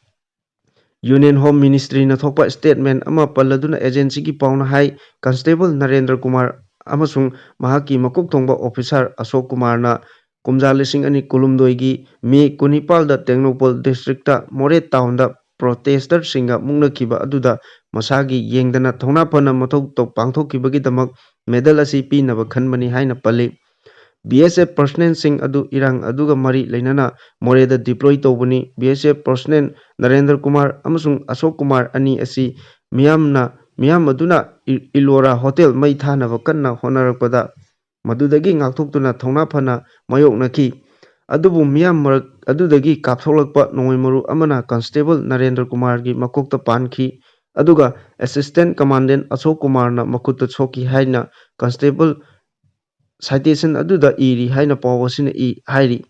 Union Home Ministryꯅ ꯊꯣꯛꯄ statement ꯑꯃ ꯄꯜꯂꯗꯨꯅ ꯑꯦꯖꯦꯟꯁꯤꯒꯤ ꯄꯥꯎꯅ ꯍꯥꯏ, Constable ꯅꯔꯦꯟꯗ꯭ꯔ ꯀꯨꯃꯥꯔ ꯑꯃꯁꯨꯡ ꯃꯍꯥꯛꯀꯤ ꯃꯀꯣꯛ ꯊꯣꯡꯕ officer ꯑꯁꯣꯛ ꯀꯨꯃꯥꯔꯅ ꯀꯨꯝꯖꯥ ꯂꯤꯁꯤꯡ ꯑꯅꯤ ꯀꯨꯟꯍꯨꯝꯗꯣꯏꯒꯤ May ꯀꯨꯟꯅꯤꯄꯥꯜꯗ ꯇꯦꯡꯅꯧꯄꯜ districtꯇ ꯃꯣꯔꯦ townꯗ protestersꯁꯤꯡꯒ ꯃꯨꯛꯅꯈꯤꯕ ꯑꯗꯨꯗ ꯃꯁꯥꯒꯤ ꯌꯦꯡꯗꯅ ꯊꯧꯅꯥ ꯐꯅ ꯃꯊꯧ ꯇꯧ-, ꯄꯥꯡꯊꯣꯛꯈꯤꯕꯒꯤꯗꯃꯛ medal ꯑꯁꯤ ꯄꯤꯅꯕ ꯈꯟꯕꯅꯤ ꯍꯥꯏꯅ ꯄꯜꯂꯤ꯫ B S F personnelꯁꯤꯡ ꯑꯗꯨ ꯏꯔꯥꯡ ꯑꯗꯨꯒ ꯃꯔꯤ ꯂꯩꯅꯅ ꯃꯣꯔꯦꯗ deploy ꯇꯧꯕꯅꯤ꯫ B S F personnel Narendra Kumar ꯑꯃꯁꯨꯡ ꯑꯁꯣꯛ ꯀꯨꯃꯥꯔ ꯑꯅꯤ ꯑꯁꯤ ꯃꯤꯌꯥꯝꯅ, ꯃꯤꯌꯥꯝ ꯑꯗꯨꯅ ꯏ-, ꯏꯂꯣꯔꯥ hotel ꯃꯩ ꯊꯥꯅꯕ ꯀꯟꯅ ꯍꯣꯠꯅꯔꯛꯄꯗ ꯃꯗꯨꯗꯒꯤ ꯉꯥꯛꯊꯣꯛꯇꯨꯅ ꯊꯧꯅꯥ ꯐꯅ ꯃꯥꯌꯣꯛꯅꯈꯤ꯫ ꯑꯗꯨꯕꯨ ꯃꯤꯌꯥꯝ ꯃꯔꯛ ꯑꯗꯨꯗꯒꯤ ꯀꯥꯞꯊꯣꯛꯂꯛꯄ ꯅꯣꯡꯃꯩ ꯃꯔꯨ ꯑꯃꯅ Constable ꯅꯔꯦꯟꯗ꯭ꯔ ꯀꯨꯃꯥꯔꯒꯤ ꯃꯀꯣꯛꯇ ꯄꯥꯟꯈꯤ, ꯑꯗꯨꯒ Assistant Commandant ꯑꯁꯣꯛ ꯀꯨꯃꯥꯔꯅ ꯃꯈꯨꯠꯇ ꯁꯣꯛꯈꯤ ꯍꯥꯏꯅ Constable citation ꯑꯗꯨꯗ ꯏꯔꯤ ꯍꯥꯏꯅ ꯄꯥꯎ ꯑꯁꯤꯅ ꯏ-, ꯍꯥꯏꯔꯤ꯫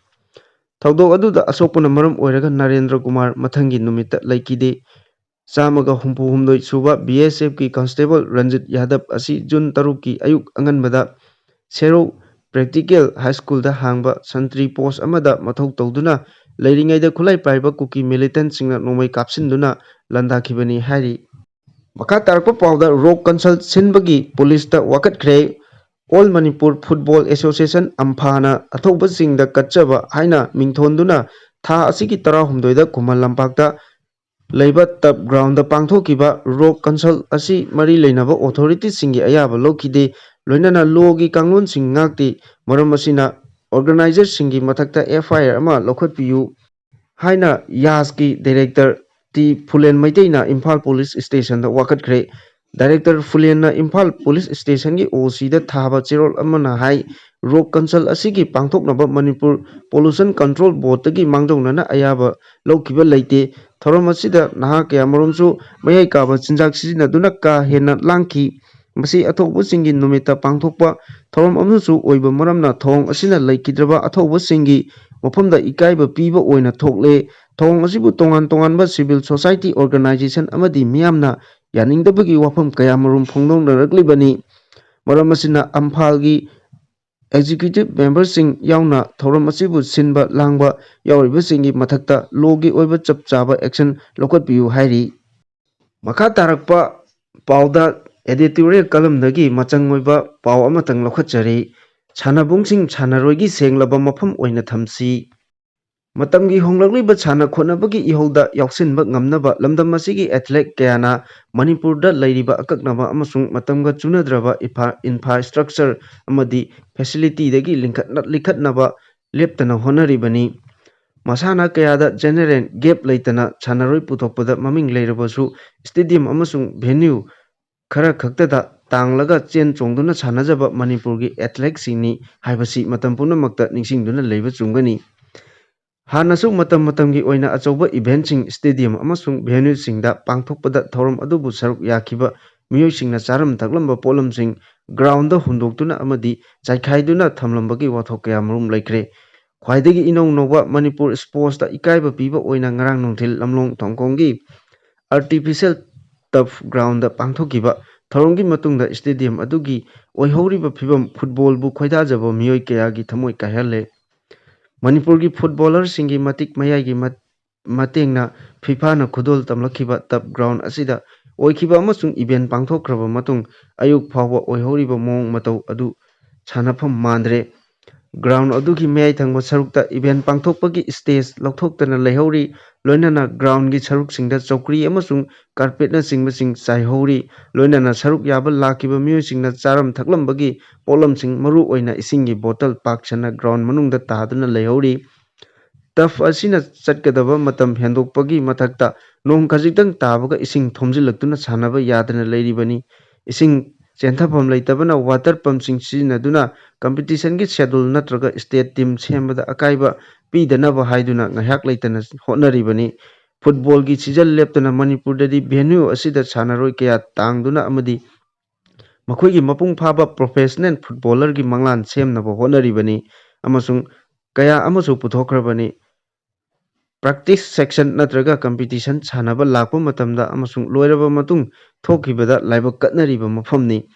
ꯊꯧꯗꯣꯛ ꯑꯗꯨꯗ ꯑꯁꯣꯛꯄꯅ ꯃꯔꯝ ꯑꯣꯏꯔꯒ ꯅꯔꯦꯟꯗ꯭ꯔ ꯀꯨꯃꯥꯔ ꯃꯊꯪꯒꯤ ꯅꯨꯃꯤꯠꯇ ꯂꯩꯈꯤꯗꯦ꯫ ꯆꯥꯝꯃꯒ ꯍꯨꯝꯐꯨ ꯍꯨꯝꯗꯣꯏ ꯁꯨꯕ B S Fꯀꯤ Constable ꯔꯟꯖꯤꯠ ꯌꯥꯗꯕ ꯑꯁꯤ June ꯇꯔꯨꯛꯀꯤ ꯑꯌꯨꯛ ꯑꯉꯟꯕꯗ ꯁꯦꯔꯧ Practical High Schoolꯗ ꯍꯥꯡꯕ sentry post ꯑꯃꯗ ꯃꯊꯧ ꯇꯧꯗꯨꯅ ꯂꯩꯔꯤꯉꯩꯗ ꯈꯨꯠꯂꯥꯏ ꯄꯥꯏꯕ ꯀꯨꯀꯤ militantꯁꯤꯡꯅ ꯅꯣꯡꯃꯩ ꯀꯥꯞꯁꯤꯟꯗꯨꯅ ꯂꯥꯟꯗꯥꯈꯤꯕꯅꯤ ꯍꯥꯏꯔꯤ꯫ ꯃꯈꯥ ꯇꯥꯔꯛꯄ ꯄꯥꯎꯗ Rock Council ꯁꯤꯟꯕꯒꯤ ꯄꯨꯂꯤꯁꯇ ꯋꯥꯀꯠꯈ꯭ꯔꯦ꯫ All Manipur Football Association, ꯑꯝꯐꯥꯅ ꯑꯊꯧꯕꯁꯤꯡꯗ ꯀꯠꯆꯕ ꯍꯥꯏꯅ ꯃꯤꯡꯊꯣꯟꯗꯨꯅ ꯊꯥ ꯑꯁꯤꯒꯤ ꯇꯔꯥꯍꯨꯝꯗꯣꯏꯗ ꯈꯨꯃꯟ ꯂꯝꯄꯥꯛꯇ ꯂꯩꯕ turf groundꯗ ꯄꯥꯡꯊꯣꯛꯈꯤꯕ Rock Council ꯑꯁꯤ ꯃꯔꯤ ꯂꯩꯅꯕ authorityꯁꯤꯡꯒꯤ ꯑꯌꯥꯕ ꯂꯧꯈꯤꯗꯦ꯫ ꯂꯣꯏꯅꯅ lawꯒꯤ ꯀꯥꯡꯂꯣꯟꯁꯤꯡ ꯉꯥꯛꯇꯦ꯫ ꯃꯔꯝ ꯑꯁꯤꯅ organizerꯁꯤꯡꯒꯤ ꯃꯊꯛꯇ F I R ꯑꯃ ꯂꯧꯈꯠꯄꯤꯌꯨ ꯍꯥꯏꯅ ꯌꯥꯁꯀꯤ director ꯇꯤ ꯐꯨꯂꯦꯟ ꯃꯩꯇꯩꯅ ꯏꯝꯐꯥꯜ police stationꯗ ꯋꯥꯀꯠꯈ꯭ꯔꯦ꯫ Director ꯐꯨꯂꯦꯟꯅ ꯏꯝꯐꯥꯜ police stationꯒꯤ O Cꯗ ꯊꯥꯕ ꯆꯦꯔꯣꯜ ꯑꯃꯅ ꯍꯥꯏ, Rock Council ꯑꯁꯤꯒꯤ ꯄꯥꯡꯊꯣꯛꯅꯕ ꯃꯅꯤꯄꯨꯔ Pollution Control Boardꯇꯒꯤ ꯃꯥꯡꯖꯧꯅꯅ ꯑꯌꯥꯕ ꯂꯧꯈꯤꯕ ꯂꯩꯇꯦ꯫ ꯊꯧꯔꯝ ꯑꯁꯤꯗ ꯅꯍꯥ ꯀꯌꯥꯃꯔꯨꯝꯁꯨ ꯃꯌꯥꯏ ꯀꯥꯕ ꯆꯤꯟꯖꯥꯛ ꯁꯤꯖꯤꯟꯅꯗꯨꯅ ꯀꯥ ꯍꯦꯟꯅ ꯂꯥꯡꯈꯤ꯫ ꯃꯁꯤ ꯑꯊꯧꯕꯁꯤꯡꯒꯤ ꯅꯨꯃꯤꯠꯇ ꯄꯥꯡꯊꯣꯛꯄ ꯊꯧꯔꯝ ꯑꯃꯁꯨ ꯑꯣꯏꯕ ꯃꯔꯝꯅ ꯊꯧꯑꯣꯡ ꯑꯁꯤꯅ ꯂꯩꯈꯤꯗ꯭ꯔꯕ ꯑꯊꯧꯕꯁꯤꯡꯒꯤ ꯃꯐꯝꯗ ꯏꯀꯥꯏꯕ ꯄꯤꯕ ꯑꯣꯏꯅ ꯊꯣꯛꯂꯦ꯫ ꯊꯧꯑꯣꯡ ꯑꯁꯤꯕꯨ ꯇꯣꯉꯥꯟ ꯇꯣꯉꯥꯟꯕ civil society organization ꯑꯃꯗꯤ ꯃꯤꯌꯥꯝꯅ ꯌꯥꯅꯤꯡꯗꯕꯒꯤ ꯋꯥꯐꯝ ꯀꯌꯥꯃꯔꯨꯝ ꯐꯣꯡꯗꯣꯛꯅꯔꯛꯂꯤꯕꯅꯤ꯫ ꯃꯔꯝ ꯑꯁꯤꯅ ꯏꯝꯐꯥꯜꯒꯤ executive member ꯁꯤꯡ ꯌꯥꯎꯅ ꯊꯧꯔꯝ ꯑꯁꯤꯕꯨ ꯁꯤꯟꯕ ꯂꯥꯡꯕ ꯌꯥꯎꯔꯤꯕꯁꯤꯡꯒꯤ ꯃꯊꯛꯇ law ꯒꯤ ꯑꯣꯏꯕ ꯆꯞ ꯆꯥꯕ action ꯂꯧꯈꯠꯄꯤꯌꯨ ꯍꯥꯏꯔꯤ꯫ ꯃꯈꯥ ꯇꯥꯔꯛꯄ ꯄꯥꯎꯗ editorial column ꯗꯒꯤ ꯃꯆꯪ ꯑꯣꯏꯕ ꯄꯥꯎ ꯑꯃꯇꯪ ꯂꯧꯈꯠꯆꯔꯤ꯫ ꯁꯥꯟꯅꯕꯨꯡꯁꯤꯡ ꯁꯥꯟꯅꯔꯣꯏꯒꯤ ꯁꯦꯡꯂꯕ ꯃꯐꯝ ꯑꯣꯏꯅ ꯊꯝꯁꯤ꯫ ꯃꯇꯝꯒꯤ ꯍꯣꯡꯂꯛꯂꯤꯕ ꯁꯥꯟꯅ ꯈꯣꯠꯅꯕꯒꯤ ꯏꯍꯧꯗ ꯌꯥꯎꯁꯤꯟꯕ ꯉꯝꯅꯕ ꯂꯝꯗꯝ ꯑꯁꯤꯒꯤ athlete ꯀꯌꯥꯅ ꯃꯅꯤꯄꯨꯔꯗ ꯂꯩꯔꯤꯕ ꯑꯀꯛꯅꯕ ꯑꯃꯁꯨꯡ ꯃꯇꯝꯒ ꯆꯨꯅꯗ꯭ꯔꯕ ꯏꯟꯐ꯭ꯔꯥ-, infrastructure ꯑꯃꯗꯤ facility ꯗꯒꯤ ꯂꯤꯡꯈꯠꯅ-, ꯂꯤꯡꯈꯠꯅꯕ ꯂꯦꯞꯇꯅ ꯍꯣꯠꯅꯔꯤꯕꯅꯤ꯫ ꯃꯁꯥꯟꯅ ꯀꯌꯥꯗ general gap ꯂꯩꯇꯅ ꯁꯥꯟꯅꯔꯣꯏ ꯄꯨꯊꯣꯛꯄꯗ ꯃꯃꯤꯡ ꯂꯩꯔꯕꯁꯨ, stadium ꯑꯃꯁꯨꯡ venue ꯈꯔ ꯈꯛꯇꯗ ꯇꯥꯡꯂꯒ ꯆꯦꯟ ꯆꯣꯡꯗꯨꯅ ꯁꯥꯟꯅꯖꯕ ꯃꯅꯤꯄꯨꯔꯒꯤ athlete ꯁꯤꯡꯅꯤ ꯍꯥꯏꯕꯁꯤ ꯃꯇꯝ ꯄꯨꯝꯅꯃꯛꯇ ꯅꯤꯡꯁꯤꯡꯗꯨꯅ ꯂꯩꯕ ꯆꯨꯝꯒꯅꯤ꯫ ꯍꯥꯟꯅꯁꯨ ꯃꯇꯝ ꯃꯇꯝꯒꯤ ꯑꯣꯏꯅ ꯑꯆꯧꯕ event ꯁꯤꯡ, stadium ꯑꯃꯁꯨꯡ venue ꯁꯤꯡꯗ ꯄꯥꯡꯊꯣꯛꯄꯗ ꯊꯧꯔꯝ ꯑꯗꯨꯕꯨ ꯁꯔꯨꯛ ꯌꯥꯈꯤꯕ ꯃꯤꯑꯣꯏꯁꯤꯡꯅ ꯆꯥꯔꯝ ꯊꯛꯂꯝꯕ ꯄꯣꯠꯂꯝꯁꯤꯡ ground ꯗ ꯍꯨꯟꯗꯣꯛꯇꯨꯅ ꯑꯃꯗꯤ ꯆꯥꯏꯈꯥꯏꯗꯨꯅ ꯊꯝꯂꯝꯕꯒꯤ ꯋꯥꯊꯣꯛ ꯀꯌꯥ ꯃꯔꯨꯝ ꯂꯩꯈ꯭ꯔꯦ꯫ ꯈ꯭ꯋꯥꯏꯗꯒꯤ ꯏꯅꯧ ꯅꯧꯕ ꯃꯅꯤꯄꯨꯔ sports ꯇ ꯏꯀꯥꯏꯕ ꯄꯤꯕ ꯑꯣꯏꯅ ꯉꯔꯥꯡ ꯅꯨꯡꯊꯤꯜ ꯂꯝꯂꯣꯡ ꯊꯣꯡꯈꯣꯡꯒꯤ artificial turf ground ꯗ ꯄꯥꯡꯊꯣꯛꯈꯤꯕ ꯊꯧꯔꯝꯒꯤ ꯃꯇꯨꯡꯗ stadium ꯑꯗꯨꯒꯤ ꯑꯣꯏꯍꯧꯔꯤꯕ ꯐꯤꯕꯝ football ꯕꯨ ꯈꯣꯏꯗꯥꯖꯕ ꯃꯤꯑꯣꯏ ꯀꯌꯥꯒꯤ ꯊꯃꯣꯏ ꯀꯥꯏꯍꯜꯂꯦ꯫ ꯃꯅꯤꯄꯨꯔꯒꯤ footballer ꯁꯤꯡꯒꯤ ꯃꯇꯤꯛ ꯃꯌꯥꯏꯒꯤ ꯃꯠ-, ꯃꯇꯦꯡꯅ FIFA ꯅ ꯈꯨꯗꯣꯜ ꯇꯝꯂꯛꯈꯤꯕ turf ground ꯑꯁꯤꯗ ꯑꯣꯏꯈꯤꯕ ꯑꯃꯁꯨꯡ event ꯄꯥꯡꯊꯣꯛꯈ꯭ꯔꯕ ꯃꯇꯨꯡ ꯑꯌꯨꯛ ꯐꯥꯎꯕ ꯑꯣꯏꯍꯧꯔꯤꯕ ꯃꯑꯣꯡ ꯃꯇꯧ ꯑꯗꯨ ꯁꯥꯟꯅꯐꯝ ꯃꯥꯟꯗ꯭ꯔꯦ꯫ Ground ꯑꯗꯨꯒꯤ ꯃꯌꯥꯏ ꯊꯪꯕ ꯁꯔꯨꯛꯇ event ꯄꯥꯡꯊꯣꯛꯄꯒꯤ stage ꯂꯧꯊꯣꯛꯇꯅ ꯂꯩꯍꯧꯔꯤ, ꯂꯣꯏꯅꯅ ground ꯒꯤ ꯁꯔꯨꯛꯁꯤꯡꯗ ꯆꯧꯀ꯭ꯔꯤ ꯑꯃꯁꯨꯡ carpet ꯅꯆꯤꯡꯕꯁꯤꯡ ꯆꯥꯏꯍꯧꯔꯤ, ꯂꯣꯏꯅꯅ ꯁꯔꯨꯛ ꯌꯥꯕ ꯂꯥꯛꯈꯤꯕ ꯃꯤꯑꯣꯏꯁꯤꯡꯅ ꯆꯥꯔꯝ ꯊꯛꯂꯝꯕꯒꯤ ꯄꯣꯠꯂꯝꯁꯤꯡ, ꯃꯔꯨ ꯑꯣꯏꯅ ꯏꯁꯤꯡꯒꯤ bottle, ꯄꯥꯛ ꯁꯟꯅ ground ꯃꯅꯨꯡꯗ ꯇꯥꯗꯨꯅ ꯂꯩꯍꯧꯔꯤ꯫ Turf ꯑꯁꯤꯅ ꯆꯠꯀꯗꯕ ꯃꯇꯝ ꯍꯦꯟꯗꯣꯛꯄꯒꯤ ꯃꯊꯛꯇ ꯅꯣꯡ ꯈꯖꯤꯛꯇꯪ ꯇꯥꯕꯒ ꯏꯁꯤꯡ ꯊꯨꯝꯖꯤꯜꯂꯛꯇꯨꯅ ꯁꯥꯟꯅꯕ ꯌꯥꯗꯅ ꯂꯩꯔꯤꯕꯅꯤ꯫ ꯏꯁꯤꯡ ꯆꯦꯟꯊꯐꯝ ꯂꯩꯇꯕꯅ water pump ꯁꯤꯡ ꯁꯤꯖꯤꯟꯅꯗꯨꯅ competition ꯒꯤ schedule ꯅꯠꯇ꯭ꯔꯒ state team ꯁꯦꯝꯕꯗ ꯑꯀꯥꯏꯕ ꯄꯤꯗꯅꯕ ꯍꯥꯏꯗꯨꯅ ꯉꯥꯏꯍꯥꯛ ꯂꯩꯇꯅ ꯍꯣꯠꯅꯔꯤꯕꯅꯤ꯫ Football ꯒꯤ season ꯂꯦꯞꯇꯅ ꯃꯅꯤꯄꯨꯔꯗꯗꯤ venue ꯑꯁꯤꯗ ꯁꯥꯟꯅꯔꯣꯏ ꯀꯌꯥ ꯇꯥꯡꯗꯨꯅ ꯑꯃꯗꯤ ꯃꯈꯣꯏꯒꯤ ꯃꯄꯨꯡ ꯐꯥꯕ professional footballerꯒꯤ ꯃꯪꯂꯥꯟ ꯁꯦꯝꯅꯕ ꯍꯣꯠꯅꯔꯤꯕꯅꯤ ꯑꯃꯁꯨꯡ ꯀꯌꯥ ꯑꯃꯁꯨ ꯄꯨꯊꯣꯛꯈ꯭ꯔꯕꯅꯤ꯫ Practice section ꯅꯠꯇ꯭ꯔꯒ competition ꯁꯥꯟꯅꯕ ꯂꯥꯛꯄ ꯃꯇꯝꯗ ꯑꯃꯁꯨꯡ ꯂꯣꯏꯔꯕ ꯃꯇꯨꯡ ꯊꯣꯛꯈꯤꯕꯗ ꯂꯥꯏꯕꯛ ꯀꯠꯅꯔꯤꯕ ꯃꯐꯝꯅꯤ꯫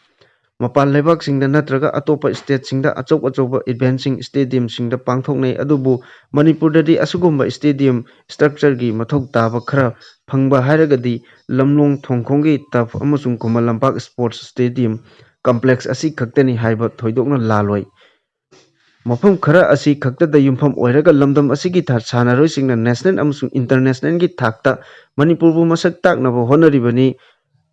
ꯃꯄꯥꯟ ꯂꯩꯕꯥꯛꯁꯤꯡꯗ ꯅꯠꯇ꯭ꯔꯒ ꯑꯇꯣꯞꯄ stateꯁꯤꯡꯗ ꯑꯆꯧ ꯑꯆꯧꯕ eventꯁꯤꯡ stadiumꯁꯤꯡꯗ ꯄꯥꯡꯊꯣꯛꯅꯩ, ꯑꯗꯨꯕꯨ ꯃꯅꯤꯄꯨꯔꯗꯗꯤ ꯑꯁꯤꯒꯨꯝꯕ stadium structureꯒꯤ ꯃꯊꯧ ꯇꯥꯕ ꯈꯔ ꯐꯪꯕ ꯍꯥꯏꯔꯒꯗꯤ ꯂꯝꯂꯣꯡ ꯊꯣꯡꯈꯣꯡꯒꯤ turf ꯑꯃꯁꯨꯡ Khuman Lampak sports stadium complex ꯑꯁꯤ ꯈꯛꯇꯅꯤ ꯍꯥꯏꯕ ꯊꯣꯏꯗꯣꯛꯅ ꯂꯥꯜꯂꯣꯏ꯫ ꯃꯐꯝ ꯈꯔ ꯑꯁꯤ ꯈꯛꯇꯗ ꯌꯨꯝꯐꯝ ꯑꯣꯏꯔꯒ ꯂꯝꯗꯝ ꯑꯁꯤꯒꯤ ꯊꯥ-, ꯁꯥꯟꯅꯔꯣꯏꯁꯤꯡꯅ national ꯑꯃꯁꯨꯡ internationalꯒꯤ ꯊꯥꯛꯇ ꯃꯅꯤꯄꯨꯔꯕꯨ ꯃꯁꯛ ꯇꯥꯛꯅꯕ ꯍꯣꯠꯅꯔꯤꯕꯅꯤ꯫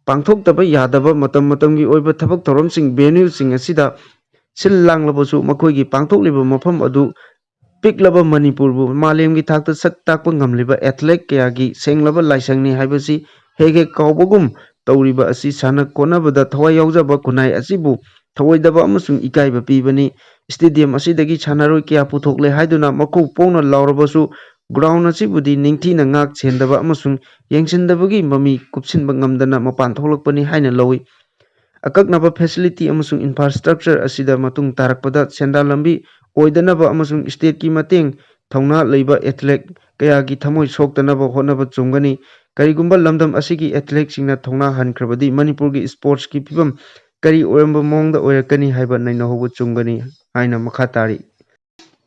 ꯄꯥꯡꯊꯣꯛꯇꯕ ꯌꯥꯗꯕ ꯃꯇꯝ ꯃꯇꯝꯒꯤ ꯑꯣꯏꯕ ꯊꯕꯛ ꯊꯧꯔꯝꯁꯤꯡ venueꯁꯤꯡ ꯑꯁꯤꯗ ꯁꯤꯜ ꯂꯥꯡꯂꯕꯁꯨ ꯃꯈꯣꯏꯒꯤ ꯄꯥꯡꯊꯣꯛꯂꯤꯕ ꯃꯐꯝ ꯑꯗꯨ ꯄꯤꯛꯂꯕ ꯃꯅꯤꯄꯨꯔꯕꯨ ꯃꯥꯂꯦꯝꯒꯤ ꯊꯥꯛꯇ ꯁꯛ ꯇꯥꯛꯄ ꯉꯝꯂꯤꯕ athlete ꯀꯌꯥꯒꯤ ꯁꯦꯡꯂꯕ ꯂꯥꯏꯁꯪꯅꯤ ꯍꯥꯏꯕꯁꯤ ꯍꯦꯛ ꯍꯦꯛ ꯀꯥꯎꯕꯒꯨꯝ ꯇꯧꯔꯤꯕ ꯑꯁꯤ ꯁꯥꯟꯅ ꯈꯣꯠꯅꯕꯗ ꯊꯋꯥꯏ ꯌꯥꯎꯖꯕ ꯈꯨꯟꯅꯥꯏ ꯑꯁꯤꯕꯨ ꯊꯧꯑꯣꯏꯗꯕ ꯑꯃꯁꯨꯡ ꯏꯀꯥꯏꯕ ꯄꯤꯕꯅꯤ꯫ Stadium ꯑꯁꯤꯗꯒꯤ ꯁꯥꯟꯅꯔꯣꯏ ꯀꯌꯥ ꯄꯨꯊꯣꯛꯂꯦ ꯍꯥꯏꯗꯨꯅ ꯃꯈꯧ ꯄꯣꯡꯅ ꯂꯥꯎꯔꯕꯁꯨ ground ꯑꯁꯤꯕꯨꯗꯤ ꯅꯤꯡꯊꯤꯅ ꯉꯥꯛ ꯁꯦꯟꯗꯕ ꯑꯃꯁꯨꯡ ꯌꯦꯡꯁꯤꯟꯗꯕꯒꯤ ꯃꯃꯤ ꯀꯨꯞꯁꯤꯟꯕ ꯉꯝꯗꯅ ꯃꯄꯥꯟ ꯊꯣꯛꯂꯛꯄꯅꯤ ꯍꯥꯏꯅ ꯂꯧꯏ꯫ ꯑꯀꯛꯅꯕ facility ꯑꯃꯁꯨꯡ infrastructure ꯑꯁꯤꯗ ꯃꯇꯨꯡ ꯇꯥꯔꯛꯄꯗ ꯁꯦꯟꯗꯥꯟ ꯂꯝꯕꯤ ꯑꯣꯏꯗꯅꯕ ꯑꯃꯁꯨꯡ stateꯀꯤ ꯃꯇꯦꯡ ꯊꯧꯅꯥ ꯂꯩꯕ athlete ꯀꯌꯥꯒꯤ ꯊꯃꯣꯏ ꯁꯣꯛꯇꯅꯕ ꯍꯣꯠꯅꯕ ꯆꯨꯝꯒꯅꯤ꯫ ꯀꯔꯤꯒꯨꯝꯕ ꯂꯝꯗꯝ ꯑꯁꯤꯒꯤ athleteꯁꯤꯡꯅ ꯊꯧꯅꯥ ꯍꯟꯈ꯭ꯔꯕꯗꯤ ꯃꯅꯤꯄꯨꯔꯒꯤ sportsꯀꯤ ꯐꯤꯕꯝ ꯀꯔꯤ ꯑꯣꯏꯔꯝꯕ ꯃꯑꯣꯡꯗ ꯑꯣꯏꯔꯛꯀꯅꯤ ꯍꯥꯏꯕ ꯅꯩꯅꯍꯧꯕ ꯆꯨꯝꯒꯅꯤ ꯍꯥꯏꯅ ꯃꯈꯥ ꯇꯥꯔꯤ꯫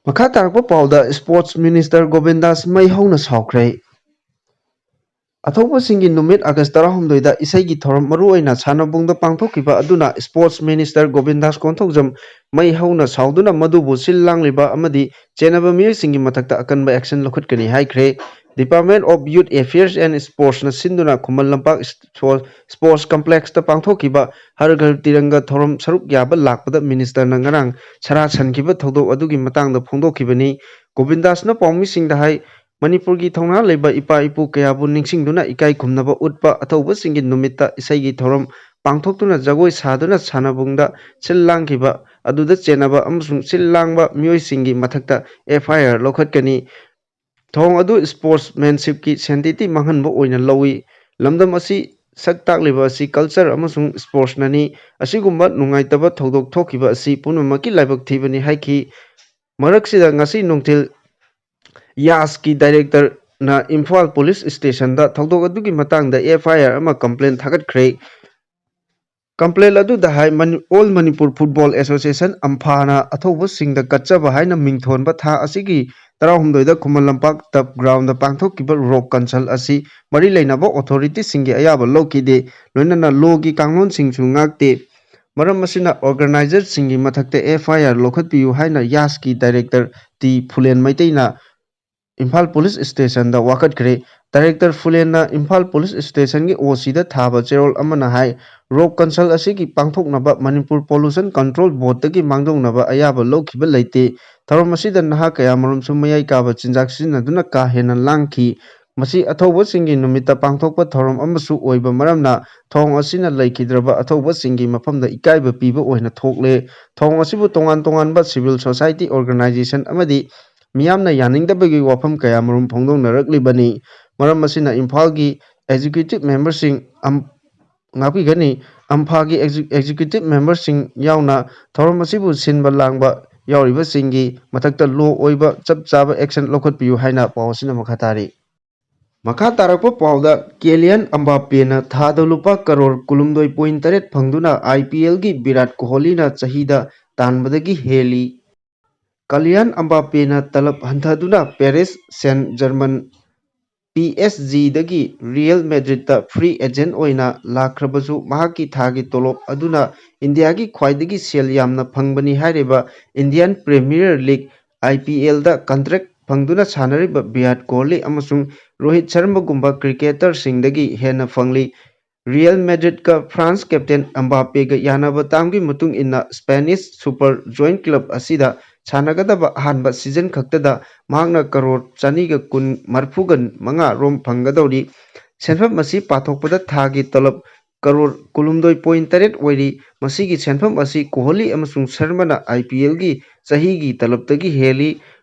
ꯃꯈꯥ ꯇꯥꯔꯛꯄ ꯄꯥꯎꯗ sports minister ꯒꯣꯕꯤꯟꯗꯥꯁ ꯃꯩ ꯍꯧꯅ ꯁꯥꯎꯈ꯭ꯔꯦ꯫ ꯑꯊꯧꯕꯁꯤꯡꯒꯤ ꯅꯨꯃꯤꯠ ꯑꯥꯒꯁ ꯇꯔꯥꯍꯨꯝꯗꯣꯏꯗ ꯏꯁꯩꯒꯤ ꯊꯧꯔꯝ ꯃꯔꯨꯑꯣꯏꯅ ꯁꯥꯟꯅꯕꯨꯡꯗ ꯄꯥꯡꯊꯣꯛꯈꯤꯕ ꯑꯗꯨꯅ sports minister ꯒꯣꯕꯤꯟꯗꯥꯁ ꯀꯣꯟꯊꯧꯖꯝ ꯃꯩ ꯍꯧꯅ ꯁꯥꯎꯗꯨꯅ ꯃꯗꯨꯕꯨ ꯁꯤꯜ ꯂꯥꯡꯂꯤꯕ ꯑꯃꯗꯤ ꯆꯦꯟꯅꯕ ꯃꯤꯑꯣꯏꯁꯤꯡꯒꯤ ꯃꯊꯛꯇ ꯑꯀꯟꯕ action ꯂꯧꯈꯠꯀꯅꯤ ꯍꯥꯏꯈ꯭ꯔꯦ꯫ Department of Youth Affairs and Sportsꯅ ꯁꯤꯟꯗꯨꯅ ꯈꯨꯃꯟ ꯂꯝꯄꯥꯛ ꯏꯁ-, ꯁꯣ-, sports complexꯇ ꯄꯥꯡꯊꯣꯛꯈꯤꯕ ꯍꯔ ꯘꯔ ꯇꯤꯔꯪꯒ ꯊꯧꯔꯝ ꯁꯔꯨꯛ ꯌꯥꯕ ꯂꯥꯛꯄꯗ ministerꯅ ꯉꯔꯥꯡ ꯁꯔꯥ ꯁꯟꯈꯤꯕ ꯊꯧꯗꯣꯛ ꯑꯗꯨꯒꯤ ꯃꯇꯥꯡꯗ ꯐꯣꯡꯗꯣꯛꯈꯤꯕꯅꯤ꯫ ꯒꯣꯕꯤꯟꯗꯥꯁꯅ ꯄꯥꯎꯃꯤꯁꯤꯡꯗ ꯍꯥꯏ, ꯃꯅꯤꯄꯨꯔꯒꯤ ꯊꯧꯅꯥ ꯂꯩꯕ ꯏꯄꯥ ꯏꯄꯨ ꯀꯌꯥꯕꯨ ꯅꯤꯡꯁꯤꯡꯗꯨꯅ ꯏꯀꯥꯏ ꯈꯨꯝꯅꯕ ꯎꯠꯄ ꯑꯊꯧꯕꯁꯤꯡꯒꯤ ꯅꯨꯃꯤꯠꯇ ꯏꯁꯩꯒꯤ ꯊꯧꯔꯝ ꯄꯥꯡꯊꯣꯛꯇꯨꯅ ꯖꯒꯣꯏ ꯁꯥꯗꯨꯅ ꯁꯥꯟꯅꯕꯨꯡꯗ ꯁꯤꯜ ꯂꯥꯡꯈꯤꯕ ꯑꯗꯨꯗ ꯆꯦꯟꯅꯕ ꯑꯃꯁꯨꯡ ꯁꯤꯜ ꯂꯥꯡꯕ ꯃꯤꯑꯣꯏꯁꯤꯡꯒꯤ ꯃꯊꯛꯇ F I R ꯂꯧꯈꯠꯀꯅꯤ꯫ ꯊꯧꯑꯣꯡ ꯑꯗꯨ sportsmanshipꯀꯤ sanctity ꯃꯥꯡꯍꯟꯕ ꯑꯣꯏꯅ ꯂꯧꯏ꯫ ꯂꯝꯗꯝ ꯑꯁꯤ ꯁꯛ ꯇꯥꯛꯂꯤꯕ ꯑꯁꯤ culture ꯑꯃꯁꯨꯡ sportsꯅꯅꯤ꯫ ꯑꯁꯤꯒꯨꯝꯕ ꯅꯨꯡꯉꯥꯏꯇꯕ ꯊꯧꯗꯣꯛ ꯊꯣꯛꯈꯤꯕ ꯑꯁꯤ ꯄꯨꯝꯅꯃꯛꯀꯤ ꯂꯥꯏꯕꯛ ꯊꯤꯕꯅꯤ ꯍꯥꯏꯈꯤ꯫ ꯃꯔꯛꯁꯤꯗ ꯉꯁꯤ ꯅꯨꯡꯊꯤꯜ ꯌꯥꯁꯀꯤ directorꯅ ꯏꯝꯐꯥꯜ police stationꯗ ꯊꯧꯗꯣꯛ ꯑꯗꯨꯒꯤ ꯃꯇꯥꯡꯗ F I R ꯑꯃ complaint ꯊꯥꯒꯠꯈ꯭ꯔꯦ꯫ Complaint ꯑꯗꯨꯗ ꯍꯥꯏ, Mani-, All Manipur Football Association, ꯑꯝꯐꯥꯅ ꯑꯊꯧꯕꯁꯤꯡꯗ ꯀꯠꯆꯕ ꯍꯥꯏꯅ ꯃꯤꯡꯊꯣꯟꯕ ꯊꯥ ꯑꯁꯤꯒꯤ ꯇꯔꯥꯍꯨꯝꯗꯣꯏꯗ ꯈꯨꯃꯟ ꯂꯝꯄꯥꯛ turf groundꯗ ꯄꯥꯡꯊꯣꯛꯈꯤꯕ rock concert ꯑꯁꯤ ꯃꯔꯤ ꯂꯩꯅꯕ authorityꯁꯤꯡꯒꯤ ꯑꯌꯥꯕ ꯂꯧꯈꯤꯗꯦ, ꯂꯣꯏꯅꯅ lawꯒꯤ ꯀꯥꯡꯂꯣꯟꯁꯤꯡꯁꯨ ꯉꯥꯛꯇꯦ꯫ ꯃꯔꯝ ꯑꯁꯤꯅ organizerꯁꯤꯡꯒꯤ ꯃꯊꯛꯇ F I R ꯂꯧꯈꯠꯄꯤꯌꯨ ꯍꯥꯏꯅ ꯌꯥꯁꯀꯤ director ꯇꯤ ꯐꯨꯂꯦꯟ ꯃꯩꯇꯩꯅ ꯏꯝꯐꯥꯜ police stationꯗ ꯋꯥꯀꯠꯈ꯭ꯔꯦ꯫ Director ꯐꯨꯂꯦꯟꯅ ꯏꯝꯐꯥꯜ police stationꯒꯤ OCꯗ ꯊꯥꯕ ꯆꯦꯔꯣꯜ ꯑꯃꯅ ꯍꯥꯏ, rock concert ꯑꯁꯤꯒꯤ ꯄꯥꯡꯊꯣꯛꯅꯕ ꯃꯅꯤꯄꯨꯔ Pollution Control Boardꯇꯒꯤ ꯃꯥꯡꯖꯧꯅꯕ ꯑꯌꯥꯕ ꯂꯧꯈꯤꯕ ꯂꯩꯇꯦ꯫ ꯊꯧꯔꯝ ꯑꯁꯤꯗ ꯅꯍꯥ ꯀꯌꯥꯃꯔꯨꯝꯁꯨ ꯃꯌꯥꯏ ꯀꯥꯕ ꯆꯤꯟꯖꯥꯛ ꯁꯤꯖꯤꯟꯅꯗꯨꯅ ꯀꯥ ꯍꯦꯟꯅ ꯂꯥꯡꯈꯤ꯫ ꯃꯁꯤ ꯑꯊꯧꯕꯁꯤꯡꯒꯤ ꯅꯨꯃꯤꯠꯇ ꯄꯥꯡꯊꯣꯛꯄ ꯊꯧꯔꯝ ꯑꯃꯁꯨ ꯑꯣꯏꯕ ꯃꯔꯝꯅ ꯊꯧꯑꯣꯡ ꯑꯁꯤꯅ ꯂꯩꯈꯤꯗ꯭ꯔꯕ ꯑꯊꯧꯕꯁꯤꯡꯒꯤ ꯃꯐꯝꯗ ꯏꯀꯥꯏꯕ ꯄꯤꯕ ꯑꯣꯏꯅ ꯊꯣꯛꯂꯦ꯫ ꯊꯧꯑꯣꯡ ꯑꯁꯤꯕꯨ ꯇꯣꯉꯥꯟ ꯇꯣꯉꯥꯟꯕ civil society organization ꯑꯃꯗꯤ ꯃꯤꯌꯥꯝꯅ ꯌꯥꯅꯤꯡꯗꯕꯒꯤ ꯋꯥꯐꯝ ꯀꯌꯥꯃꯔꯨꯝ ꯐꯣꯡꯗꯣꯛꯅꯔꯛꯂꯤꯕꯅꯤ꯫ ꯃꯔꯝ ꯑꯁꯤꯅ ꯏꯝꯐꯥꯜꯒꯤ executive memberꯁꯤꯡ ꯑꯝ-, ꯉꯥꯛꯄꯤꯒꯅꯤ꯫ ꯑꯝꯐꯥꯒꯤ execu-, executive memberꯁꯤꯡ ꯌꯥꯎꯅ ꯊꯧꯔꯝ ꯑꯁꯤꯕꯨ ꯁꯤꯟꯕ ꯂꯥꯡꯕ ꯌꯥꯎꯔꯤꯕꯁꯤꯡꯒꯤ ꯃꯊꯛꯇ law ꯑꯣꯏꯕ ꯆꯞ ꯆꯥꯕ action ꯂꯧꯈꯠꯄꯤꯌꯨ ꯍꯥꯏꯅ ꯄꯥꯎ ꯑꯁꯤꯅ ꯃꯈꯥ ꯇꯥꯔꯤ꯫ ꯃꯈꯥ ꯇꯥꯔꯛꯄ ꯄꯥꯎꯗ, ꯀꯦꯂꯤꯌꯥꯟ ꯑꯝꯕꯥꯄꯦꯅ ꯊꯥꯗ ꯂꯨꯄꯥ ꯀꯔꯣꯔ ꯀꯨꯟꯍꯨꯝꯗꯣꯏ point ꯇꯔꯦꯠ ꯐꯪꯗꯨꯅ IPLꯒꯤ ꯚꯤꯔꯥꯠ ꯀꯣꯍꯂꯤꯅ ꯆꯍꯤꯗ ꯇꯥꯟꯕꯗꯒꯤ ꯍꯦꯜꯂꯤ꯫ Kalyan ꯑꯝꯕꯥꯄꯦꯅ ꯇꯂꯕ ꯍꯟꯊꯗꯨꯅ Paris Saint-Germain, PSGꯗꯒꯤ Real Madridꯇ free agent ꯑꯣꯏꯅ ꯂꯥꯛꯈ꯭ꯔꯕꯁꯨ, ꯃꯍꯥꯛꯀꯤ ꯊꯥꯒꯤ ꯇꯣꯂꯣꯞ ꯑꯗꯨꯅ ꯏꯟꯗꯤꯌꯥꯒꯤ ꯈ꯭ꯋꯥꯏꯗꯒꯤ ꯁꯦꯜ ꯌꯥꯝꯅ ꯐꯪꯕꯅꯤ ꯍꯥꯏꯔꯤꯕ Indian Premier League, IPLꯗ contract ꯐꯪꯗꯨꯅ ꯁꯥꯟꯅꯔꯤꯕ ꯚꯤꯔꯥꯠ ꯀꯣꯍꯂꯤ ꯑꯃꯁꯨꯡ ꯔꯣꯍꯤꯠ ꯁꯔꯃꯒꯨꯝꯕ cricketerꯁꯤꯡꯗꯒꯤ ꯍꯦꯟꯅ ꯐꯪꯂꯤ꯫ Real Madridꯀ France captain ꯑꯝꯕꯥꯄꯦꯒ ꯌꯥꯅꯕ termꯒꯤ ꯃꯇꯨꯡ ꯏꯟꯅ Spanish Super Joint Club ꯑꯁꯤꯗ ꯁꯥꯟꯅꯒꯗꯕ ꯑꯍꯥꯟꯕ season ꯈꯛꯇꯗ ꯃꯍꯥꯛꯅ ꯀꯔꯣꯔ ꯆꯅꯤꯒ ꯀꯨꯟ, ꯃꯔꯤꯐꯨꯒ ꯃꯉꯥ ꯔꯣꯝ ꯐꯪꯒꯗꯧꯔꯤ꯫ ꯁꯦꯟꯐꯝ ꯑꯁꯤ ꯄꯥꯊꯣꯛꯄꯗ ꯊꯥꯒꯤ ꯇꯂꯕ ꯀꯔꯣꯔ ꯀꯨꯟꯍꯨꯝꯗꯣꯏ point ꯇꯔꯦꯠ ꯑꯣꯏꯔꯤ꯫ ꯃꯁꯤꯒꯤ ꯁꯦꯟꯐꯝ ꯑꯁꯤ ꯀꯣꯍꯂꯤ ꯑꯃꯁꯨꯡ ꯁꯔꯃꯅ IPLꯒꯤ ꯆꯍꯤꯒꯤ ꯇꯂꯕꯇꯒꯤ ꯍꯦꯜꯂꯤ꯫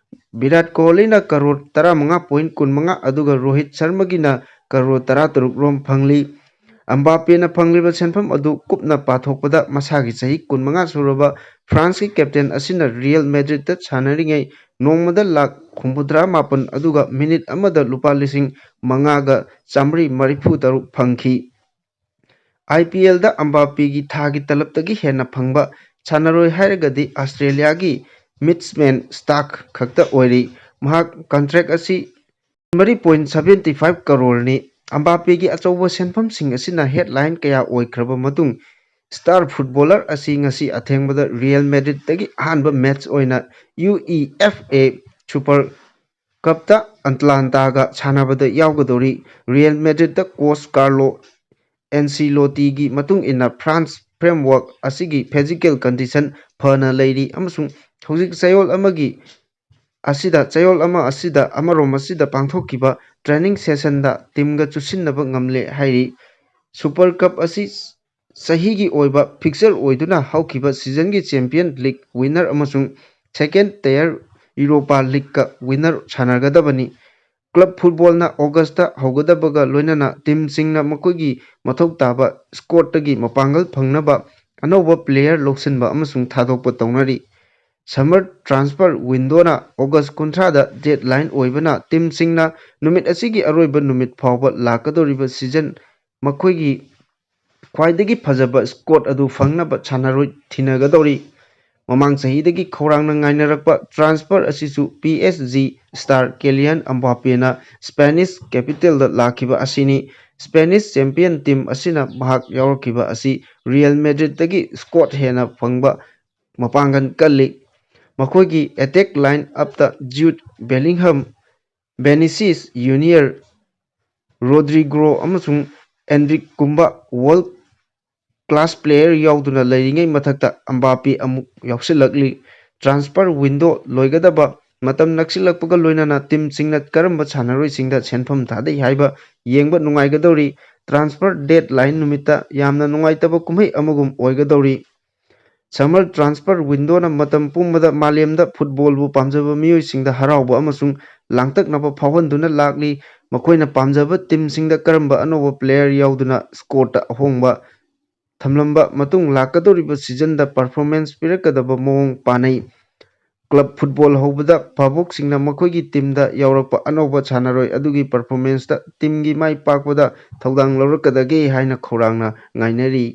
ꯚꯤꯔꯥꯠ ꯀꯣꯍꯂꯤꯅ ꯀꯔꯣꯔ ꯇꯔꯥꯃꯉꯥ point ꯀꯨꯟꯃꯉꯥ, ꯑꯗꯨꯒ ꯔꯣꯍꯤꯠ ꯁꯔꯃꯒꯤꯅ ꯀꯔꯣꯔ ꯇꯔꯥꯇꯔꯨꯛ ꯔꯣꯝ ꯐꯪꯂꯤ꯫ ꯑꯝꯕꯥꯄꯦꯅ ꯐꯪꯂꯤꯕ ꯁꯦꯟꯐꯝ ꯑꯗꯨ ꯀꯨꯞꯅ ꯄꯥꯊꯣꯛꯄꯗ, ꯃꯁꯥꯒꯤ ꯆꯍꯤ ꯀꯨꯟꯃꯉꯥ ꯁꯨꯔꯕ ꯐ꯭ꯔꯥꯟꯁꯀꯤ ꯀꯦꯞꯇꯦꯟ ꯑꯁꯤꯅ ꯔꯤꯌꯦꯜ ꯃꯦꯗ꯭ꯔꯤꯗꯇ ꯁꯥꯟꯅꯔꯤꯉꯩ ꯅꯣꯡꯃꯗ ꯂꯥꯈ ꯍꯨꯝꯐꯨꯇꯔꯥ ꯃꯥꯄꯟ, ꯑꯗꯨꯒ ꯃꯤꯅꯤꯠ ꯑꯃꯗ ꯂꯨꯄꯥ ꯂꯤꯁꯤꯡ ꯃꯉꯥꯒ ꯆꯥꯃꯔꯤ ꯃꯔꯤꯐꯨ ꯇꯔꯨꯛ ꯐꯪꯈꯤ꯫ ꯑꯥꯏ ꯄꯤ ꯑꯦꯜꯗ ꯑꯝꯕꯥꯄꯦꯒꯤ ꯊꯥꯒꯤ ꯇꯂꯞꯇꯒꯤ ꯍꯦꯟꯅ ꯐꯪꯕ ꯁꯥꯟꯅꯔꯣꯏ ꯍꯥꯏꯔꯒꯗꯤ ꯑꯁꯇ꯭ꯔꯦꯂꯤꯌꯥꯒꯤ ꯃꯤꯠꯁꯃꯦꯟ ꯁ꯭ꯇꯥꯛ ꯈꯛꯇ ꯑꯣꯏꯔꯤ꯫ ꯃꯍꯥꯛ ꯀꯟꯇ꯭ꯔꯦꯛ ꯑꯁꯤ ꯃꯔꯤ ꯄꯣꯏꯟ ꯁꯚꯦꯟꯇꯤ ꯐꯥꯏꯚ ꯀꯔꯣꯔꯅꯤ꯫ ꯑꯝꯕꯥꯄꯦꯒꯤ ꯑꯆꯧꯕ ꯁꯦꯟꯐꯝꯁꯤꯡ ꯑꯁꯤꯅ ꯍꯦꯗꯂꯥꯏꯟ ꯀꯌꯥ ꯑꯣꯏꯈ꯭ꯔꯕ ꯃꯇꯨꯡ, ꯁ꯭ꯇꯥꯔ ꯐꯨꯠꯕꯣꯂꯔ ꯑꯁꯤ ꯉꯁꯤ ꯑꯊꯦꯡꯕꯗ ꯔꯤꯌꯦꯜ ꯃꯦꯗ꯭ꯔꯤꯗꯇꯒꯤ ꯑꯍꯥꯟꯕ ꯃꯦꯆ ꯑꯣꯏꯅ U E F A super ꯀꯞꯇ ꯑꯇꯂꯥꯟꯇꯥꯒ ꯁꯥꯟꯅꯕꯗ ꯌꯥꯎꯒꯗꯧꯔꯤ꯫ ꯔꯤꯌꯦꯜ ꯃꯦꯗ꯭ꯔꯤꯗꯇ ꯀꯣꯆ ꯀꯥꯔꯂꯣ ꯑꯦꯟꯁꯤꯂꯣꯇꯤꯒꯤ ꯃꯇꯨꯡ ꯏꯟꯅ, ꯐ꯭ꯔꯥꯟꯁ ꯐ꯭ꯔꯦꯝꯋꯥꯔꯛ ꯑꯁꯤꯒꯤ ꯐꯤꯖꯤꯀꯦꯜ ꯀꯟꯗꯤꯁꯟ ꯐꯅ ꯂꯩꯔꯤ ꯑꯃꯁꯨꯡ ꯍꯧꯖꯤꯛ ꯆꯌꯣꯜ ꯑꯃꯒꯤ ꯑꯁꯤꯗ, ꯆꯌꯣꯜ ꯑꯃ ꯑꯁꯤꯗ ꯑꯃꯔꯣꯝ ꯑꯁꯤꯗ ꯄꯥꯡꯊꯣꯛꯈꯤꯕ ꯇ꯭ꯔꯦꯅꯤꯡ ꯁꯦꯁꯟꯗ ꯇꯤꯝꯒ ꯆꯨꯁꯤꯟꯅꯕ ꯉꯝꯂꯦ ꯍꯥꯏꯔꯤ꯫ ꯁꯨꯄꯔ ꯀꯞ ꯑꯁꯤ ꯆꯍꯤꯒꯤ ꯑꯣꯏꯕ ꯐꯤꯛꯆꯔ ꯑꯣꯏꯗꯨꯅ ꯍꯧꯈꯤꯕ ꯁꯤꯖꯟꯒꯤ ꯆꯦꯝꯄꯤꯌꯟ ꯂꯤꯒ ꯋꯤꯟꯅꯔ ꯑꯃꯁꯨꯡ ꯁꯦꯀꯦꯟ ꯇꯌꯔ ꯌꯨꯔꯣꯄꯥ ꯂꯤꯒꯀ ꯋꯤꯟꯅꯔ ꯁꯥꯟꯅꯒꯗꯕꯅꯤ꯫ ꯀ꯭ꯂꯕ ꯐꯨꯠꯕꯣꯜꯅ ꯑꯣꯒꯁꯇ ꯍꯧꯒꯗꯕꯒ ꯂꯣꯏꯅꯅ ꯇꯤꯝꯁꯤꯡꯅ ꯃꯈꯣꯏꯒꯤ ꯃꯊꯧ ꯇꯥꯕ ꯁ꯭ꯀꯣꯠꯇꯒꯤ ꯃꯄꯥꯡꯒꯜ ꯐꯪꯅꯕ ꯑꯅꯧꯕ ꯄ꯭ꯂꯦꯌꯔ ꯂꯧꯁꯤꯟꯕ ꯑꯃꯁꯨꯡ ꯊꯥꯗꯣꯛꯄ ꯇꯧꯅꯔꯤ꯫ ꯁꯝꯃꯔ ꯇ꯭ꯔꯥꯟꯁꯐꯔ ꯋꯤꯟꯗꯣꯅ ꯑꯣꯒꯁ ꯀꯨꯟꯊ꯭ꯔꯥꯗ ꯗꯦꯗꯂꯥꯏꯟ ꯑꯣꯏꯕꯅ, ꯇꯤꯝꯁꯤꯡꯅ ꯅꯨꯃꯤꯠ ꯑꯁꯤꯒꯤ ꯑꯔꯣꯏꯕ ꯅꯨꯃꯤꯠ ꯐꯥꯎꯕ ꯂꯥꯛꯀꯗꯧꯔꯤꯕ ꯁꯤꯖꯟ ꯃꯈꯣꯏꯒꯤ ꯈ꯭ꯋꯥꯏꯗꯒꯤ ꯐꯖꯕ ꯁ꯭ꯀꯣꯠ ꯑꯗꯨ ꯐꯪꯅꯕ ꯁꯥꯟꯅꯔꯣꯏ ꯊꯤꯅꯒꯗꯧꯔꯤ꯫ ꯃꯃꯥꯡ ꯆꯍꯤꯗꯒꯤ ꯈꯧꯔꯥꯡꯅ ꯉꯥꯏꯅꯔꯛꯄ ꯇ꯭ꯔꯥꯟꯁꯐꯔ ꯑꯁꯤꯁꯨ P S G star Kylian ꯑꯝꯕꯥꯄꯦꯅ ꯁ꯭ꯄꯦꯅꯤꯁ ꯀꯦꯄꯤꯇꯦꯜꯗ ꯂꯥꯛꯈꯤꯕ ꯑꯁꯤꯅꯤ꯫ ꯁ꯭ꯄꯦꯅꯤꯁ ꯆꯦꯝꯄꯤꯌꯟ ꯇꯤꯝ ꯑꯁꯤꯅ ꯃꯍꯥꯛ ꯌꯥꯎꯔꯛꯈꯤꯕ ꯑꯁꯤ ꯔꯤꯌꯦꯜ ꯃꯦꯗ꯭ꯔꯤꯗꯇꯒꯤ ꯁ꯭ꯀꯣꯠ ꯍꯦꯟꯅ ꯐꯪꯕ ꯃꯄꯥꯡꯒꯜ ꯀꯜꯂꯤ꯫ ꯃꯈꯣꯏꯒꯤ ꯑꯦꯇꯦꯛ ꯂꯥꯏꯟ ꯑꯞꯇ ꯖꯨꯠ ꯕꯦꯂꯤꯡꯍꯝ, ꯕꯦꯅꯤꯁꯤꯁ ꯌꯨꯅꯤꯌꯔ, ꯔꯣꯗ꯭ꯔꯤꯒ꯭ꯔꯣ ꯑꯃꯁꯨꯡ ꯑꯦꯟꯗ꯭ꯔꯤꯛꯀꯨꯝꯕ ꯋꯥꯔꯜ ꯀ꯭ꯂꯥꯁ ꯄ꯭ꯂꯦꯌꯔ ꯌꯥꯎꯗꯨꯅ ꯂꯩꯔꯤꯉꯩ ꯃꯊꯛꯇ ꯑꯝꯕꯥꯄꯦ ꯑꯃꯨꯛ ꯌꯥꯎꯁꯤꯜꯂꯛꯂꯤ꯫ ꯇ꯭ꯔꯥꯟꯁꯐꯔ ꯋꯤꯟꯗꯣ ꯂꯣꯏꯒꯗꯕ ꯃꯇꯝ ꯅꯛꯁꯤꯜꯂꯛꯄꯒ ꯂꯣꯏꯅꯅ ꯇꯤꯝꯁꯤꯡꯅ ꯀꯔꯝꯕ ꯁꯥꯟꯅꯔꯣꯏꯁꯤꯡꯗ ꯁꯦꯟꯐꯝ ꯊꯥꯗꯩ ꯍꯥꯏꯕ ꯌꯦꯡꯕ ꯅꯨꯡꯉꯥꯏꯒꯗꯧꯔꯤ꯫ ꯇ꯭ꯔꯥꯟꯁꯐꯔ ꯗꯦꯗꯂꯥꯏꯟ ꯅꯨꯃꯤꯠꯇ ꯌꯥꯝꯅ ꯅꯨꯡꯉꯥꯏꯇꯕ ꯀꯨꯝꯍꯩ ꯑꯃꯒꯨꯝ ꯑꯣꯏꯒꯗꯧꯔꯤ꯫ ꯁꯝꯃꯔ ꯇ꯭ꯔꯥꯟꯁꯐꯔ ꯋꯤꯟꯗꯣꯅ ꯃꯇꯝ ꯄꯨꯝꯕꯗ ꯃꯥꯂꯦꯝꯗ ꯐꯨꯠꯕꯣꯜꯕꯨ ꯄꯥꯝꯖꯕ ꯃꯤꯑꯣꯏꯁꯤꯡꯗ ꯍꯔꯥꯎꯕ ꯑꯃꯁꯨꯡ ꯂꯥꯡꯇꯛꯅꯕ ꯐꯥꯎꯍꯟꯗꯨꯅ ꯂꯥꯛꯂꯤ꯫ ꯃꯈꯣꯏꯅ ꯄꯥꯝꯖꯕ ꯇꯤꯝꯁꯤꯡꯗ ꯀꯔꯝꯕ ꯑꯅꯧꯕ ꯄ꯭ꯂꯦꯌꯔ ꯌꯥꯎꯗꯨꯅ ꯁ꯭ꯀꯣꯔꯗ ꯑꯍꯣꯡꯕ ꯊꯝꯂꯝꯕ ꯃꯇꯨꯡ ꯂꯥꯛꯀꯗꯧꯔꯤꯕ ꯁꯤꯖꯟꯗ ꯄꯔꯐꯣꯔꯃꯦꯟꯁ ꯄꯤꯔꯛꯀꯗꯕ ꯃꯑꯣꯡ ꯄꯥꯅꯩ꯫ ꯀ꯭ꯂꯕ ꯐꯨꯠꯕꯣꯜ ꯍꯧꯕꯗ ꯚꯥꯕꯣꯛꯁꯤꯡꯅ ꯃꯈꯣꯏꯒꯤ ꯇꯤꯝꯗ ꯌꯥꯎꯔꯛꯄ ꯑꯅꯧꯕ ꯁꯥꯟꯅꯔꯣꯏ ꯑꯗꯨꯒꯤ ꯄꯔꯐꯣꯔꯃꯦꯟꯁꯇ ꯇꯤꯝꯒꯤ ꯃꯥꯏ ꯄꯥꯛꯄꯗ ꯊꯧꯗꯥꯡ ꯂꯧꯔꯛꯀꯗꯒꯦ ꯍꯥꯏꯅ ꯈꯧꯔꯥꯡꯅ ꯉꯥꯏꯅꯔꯤ꯫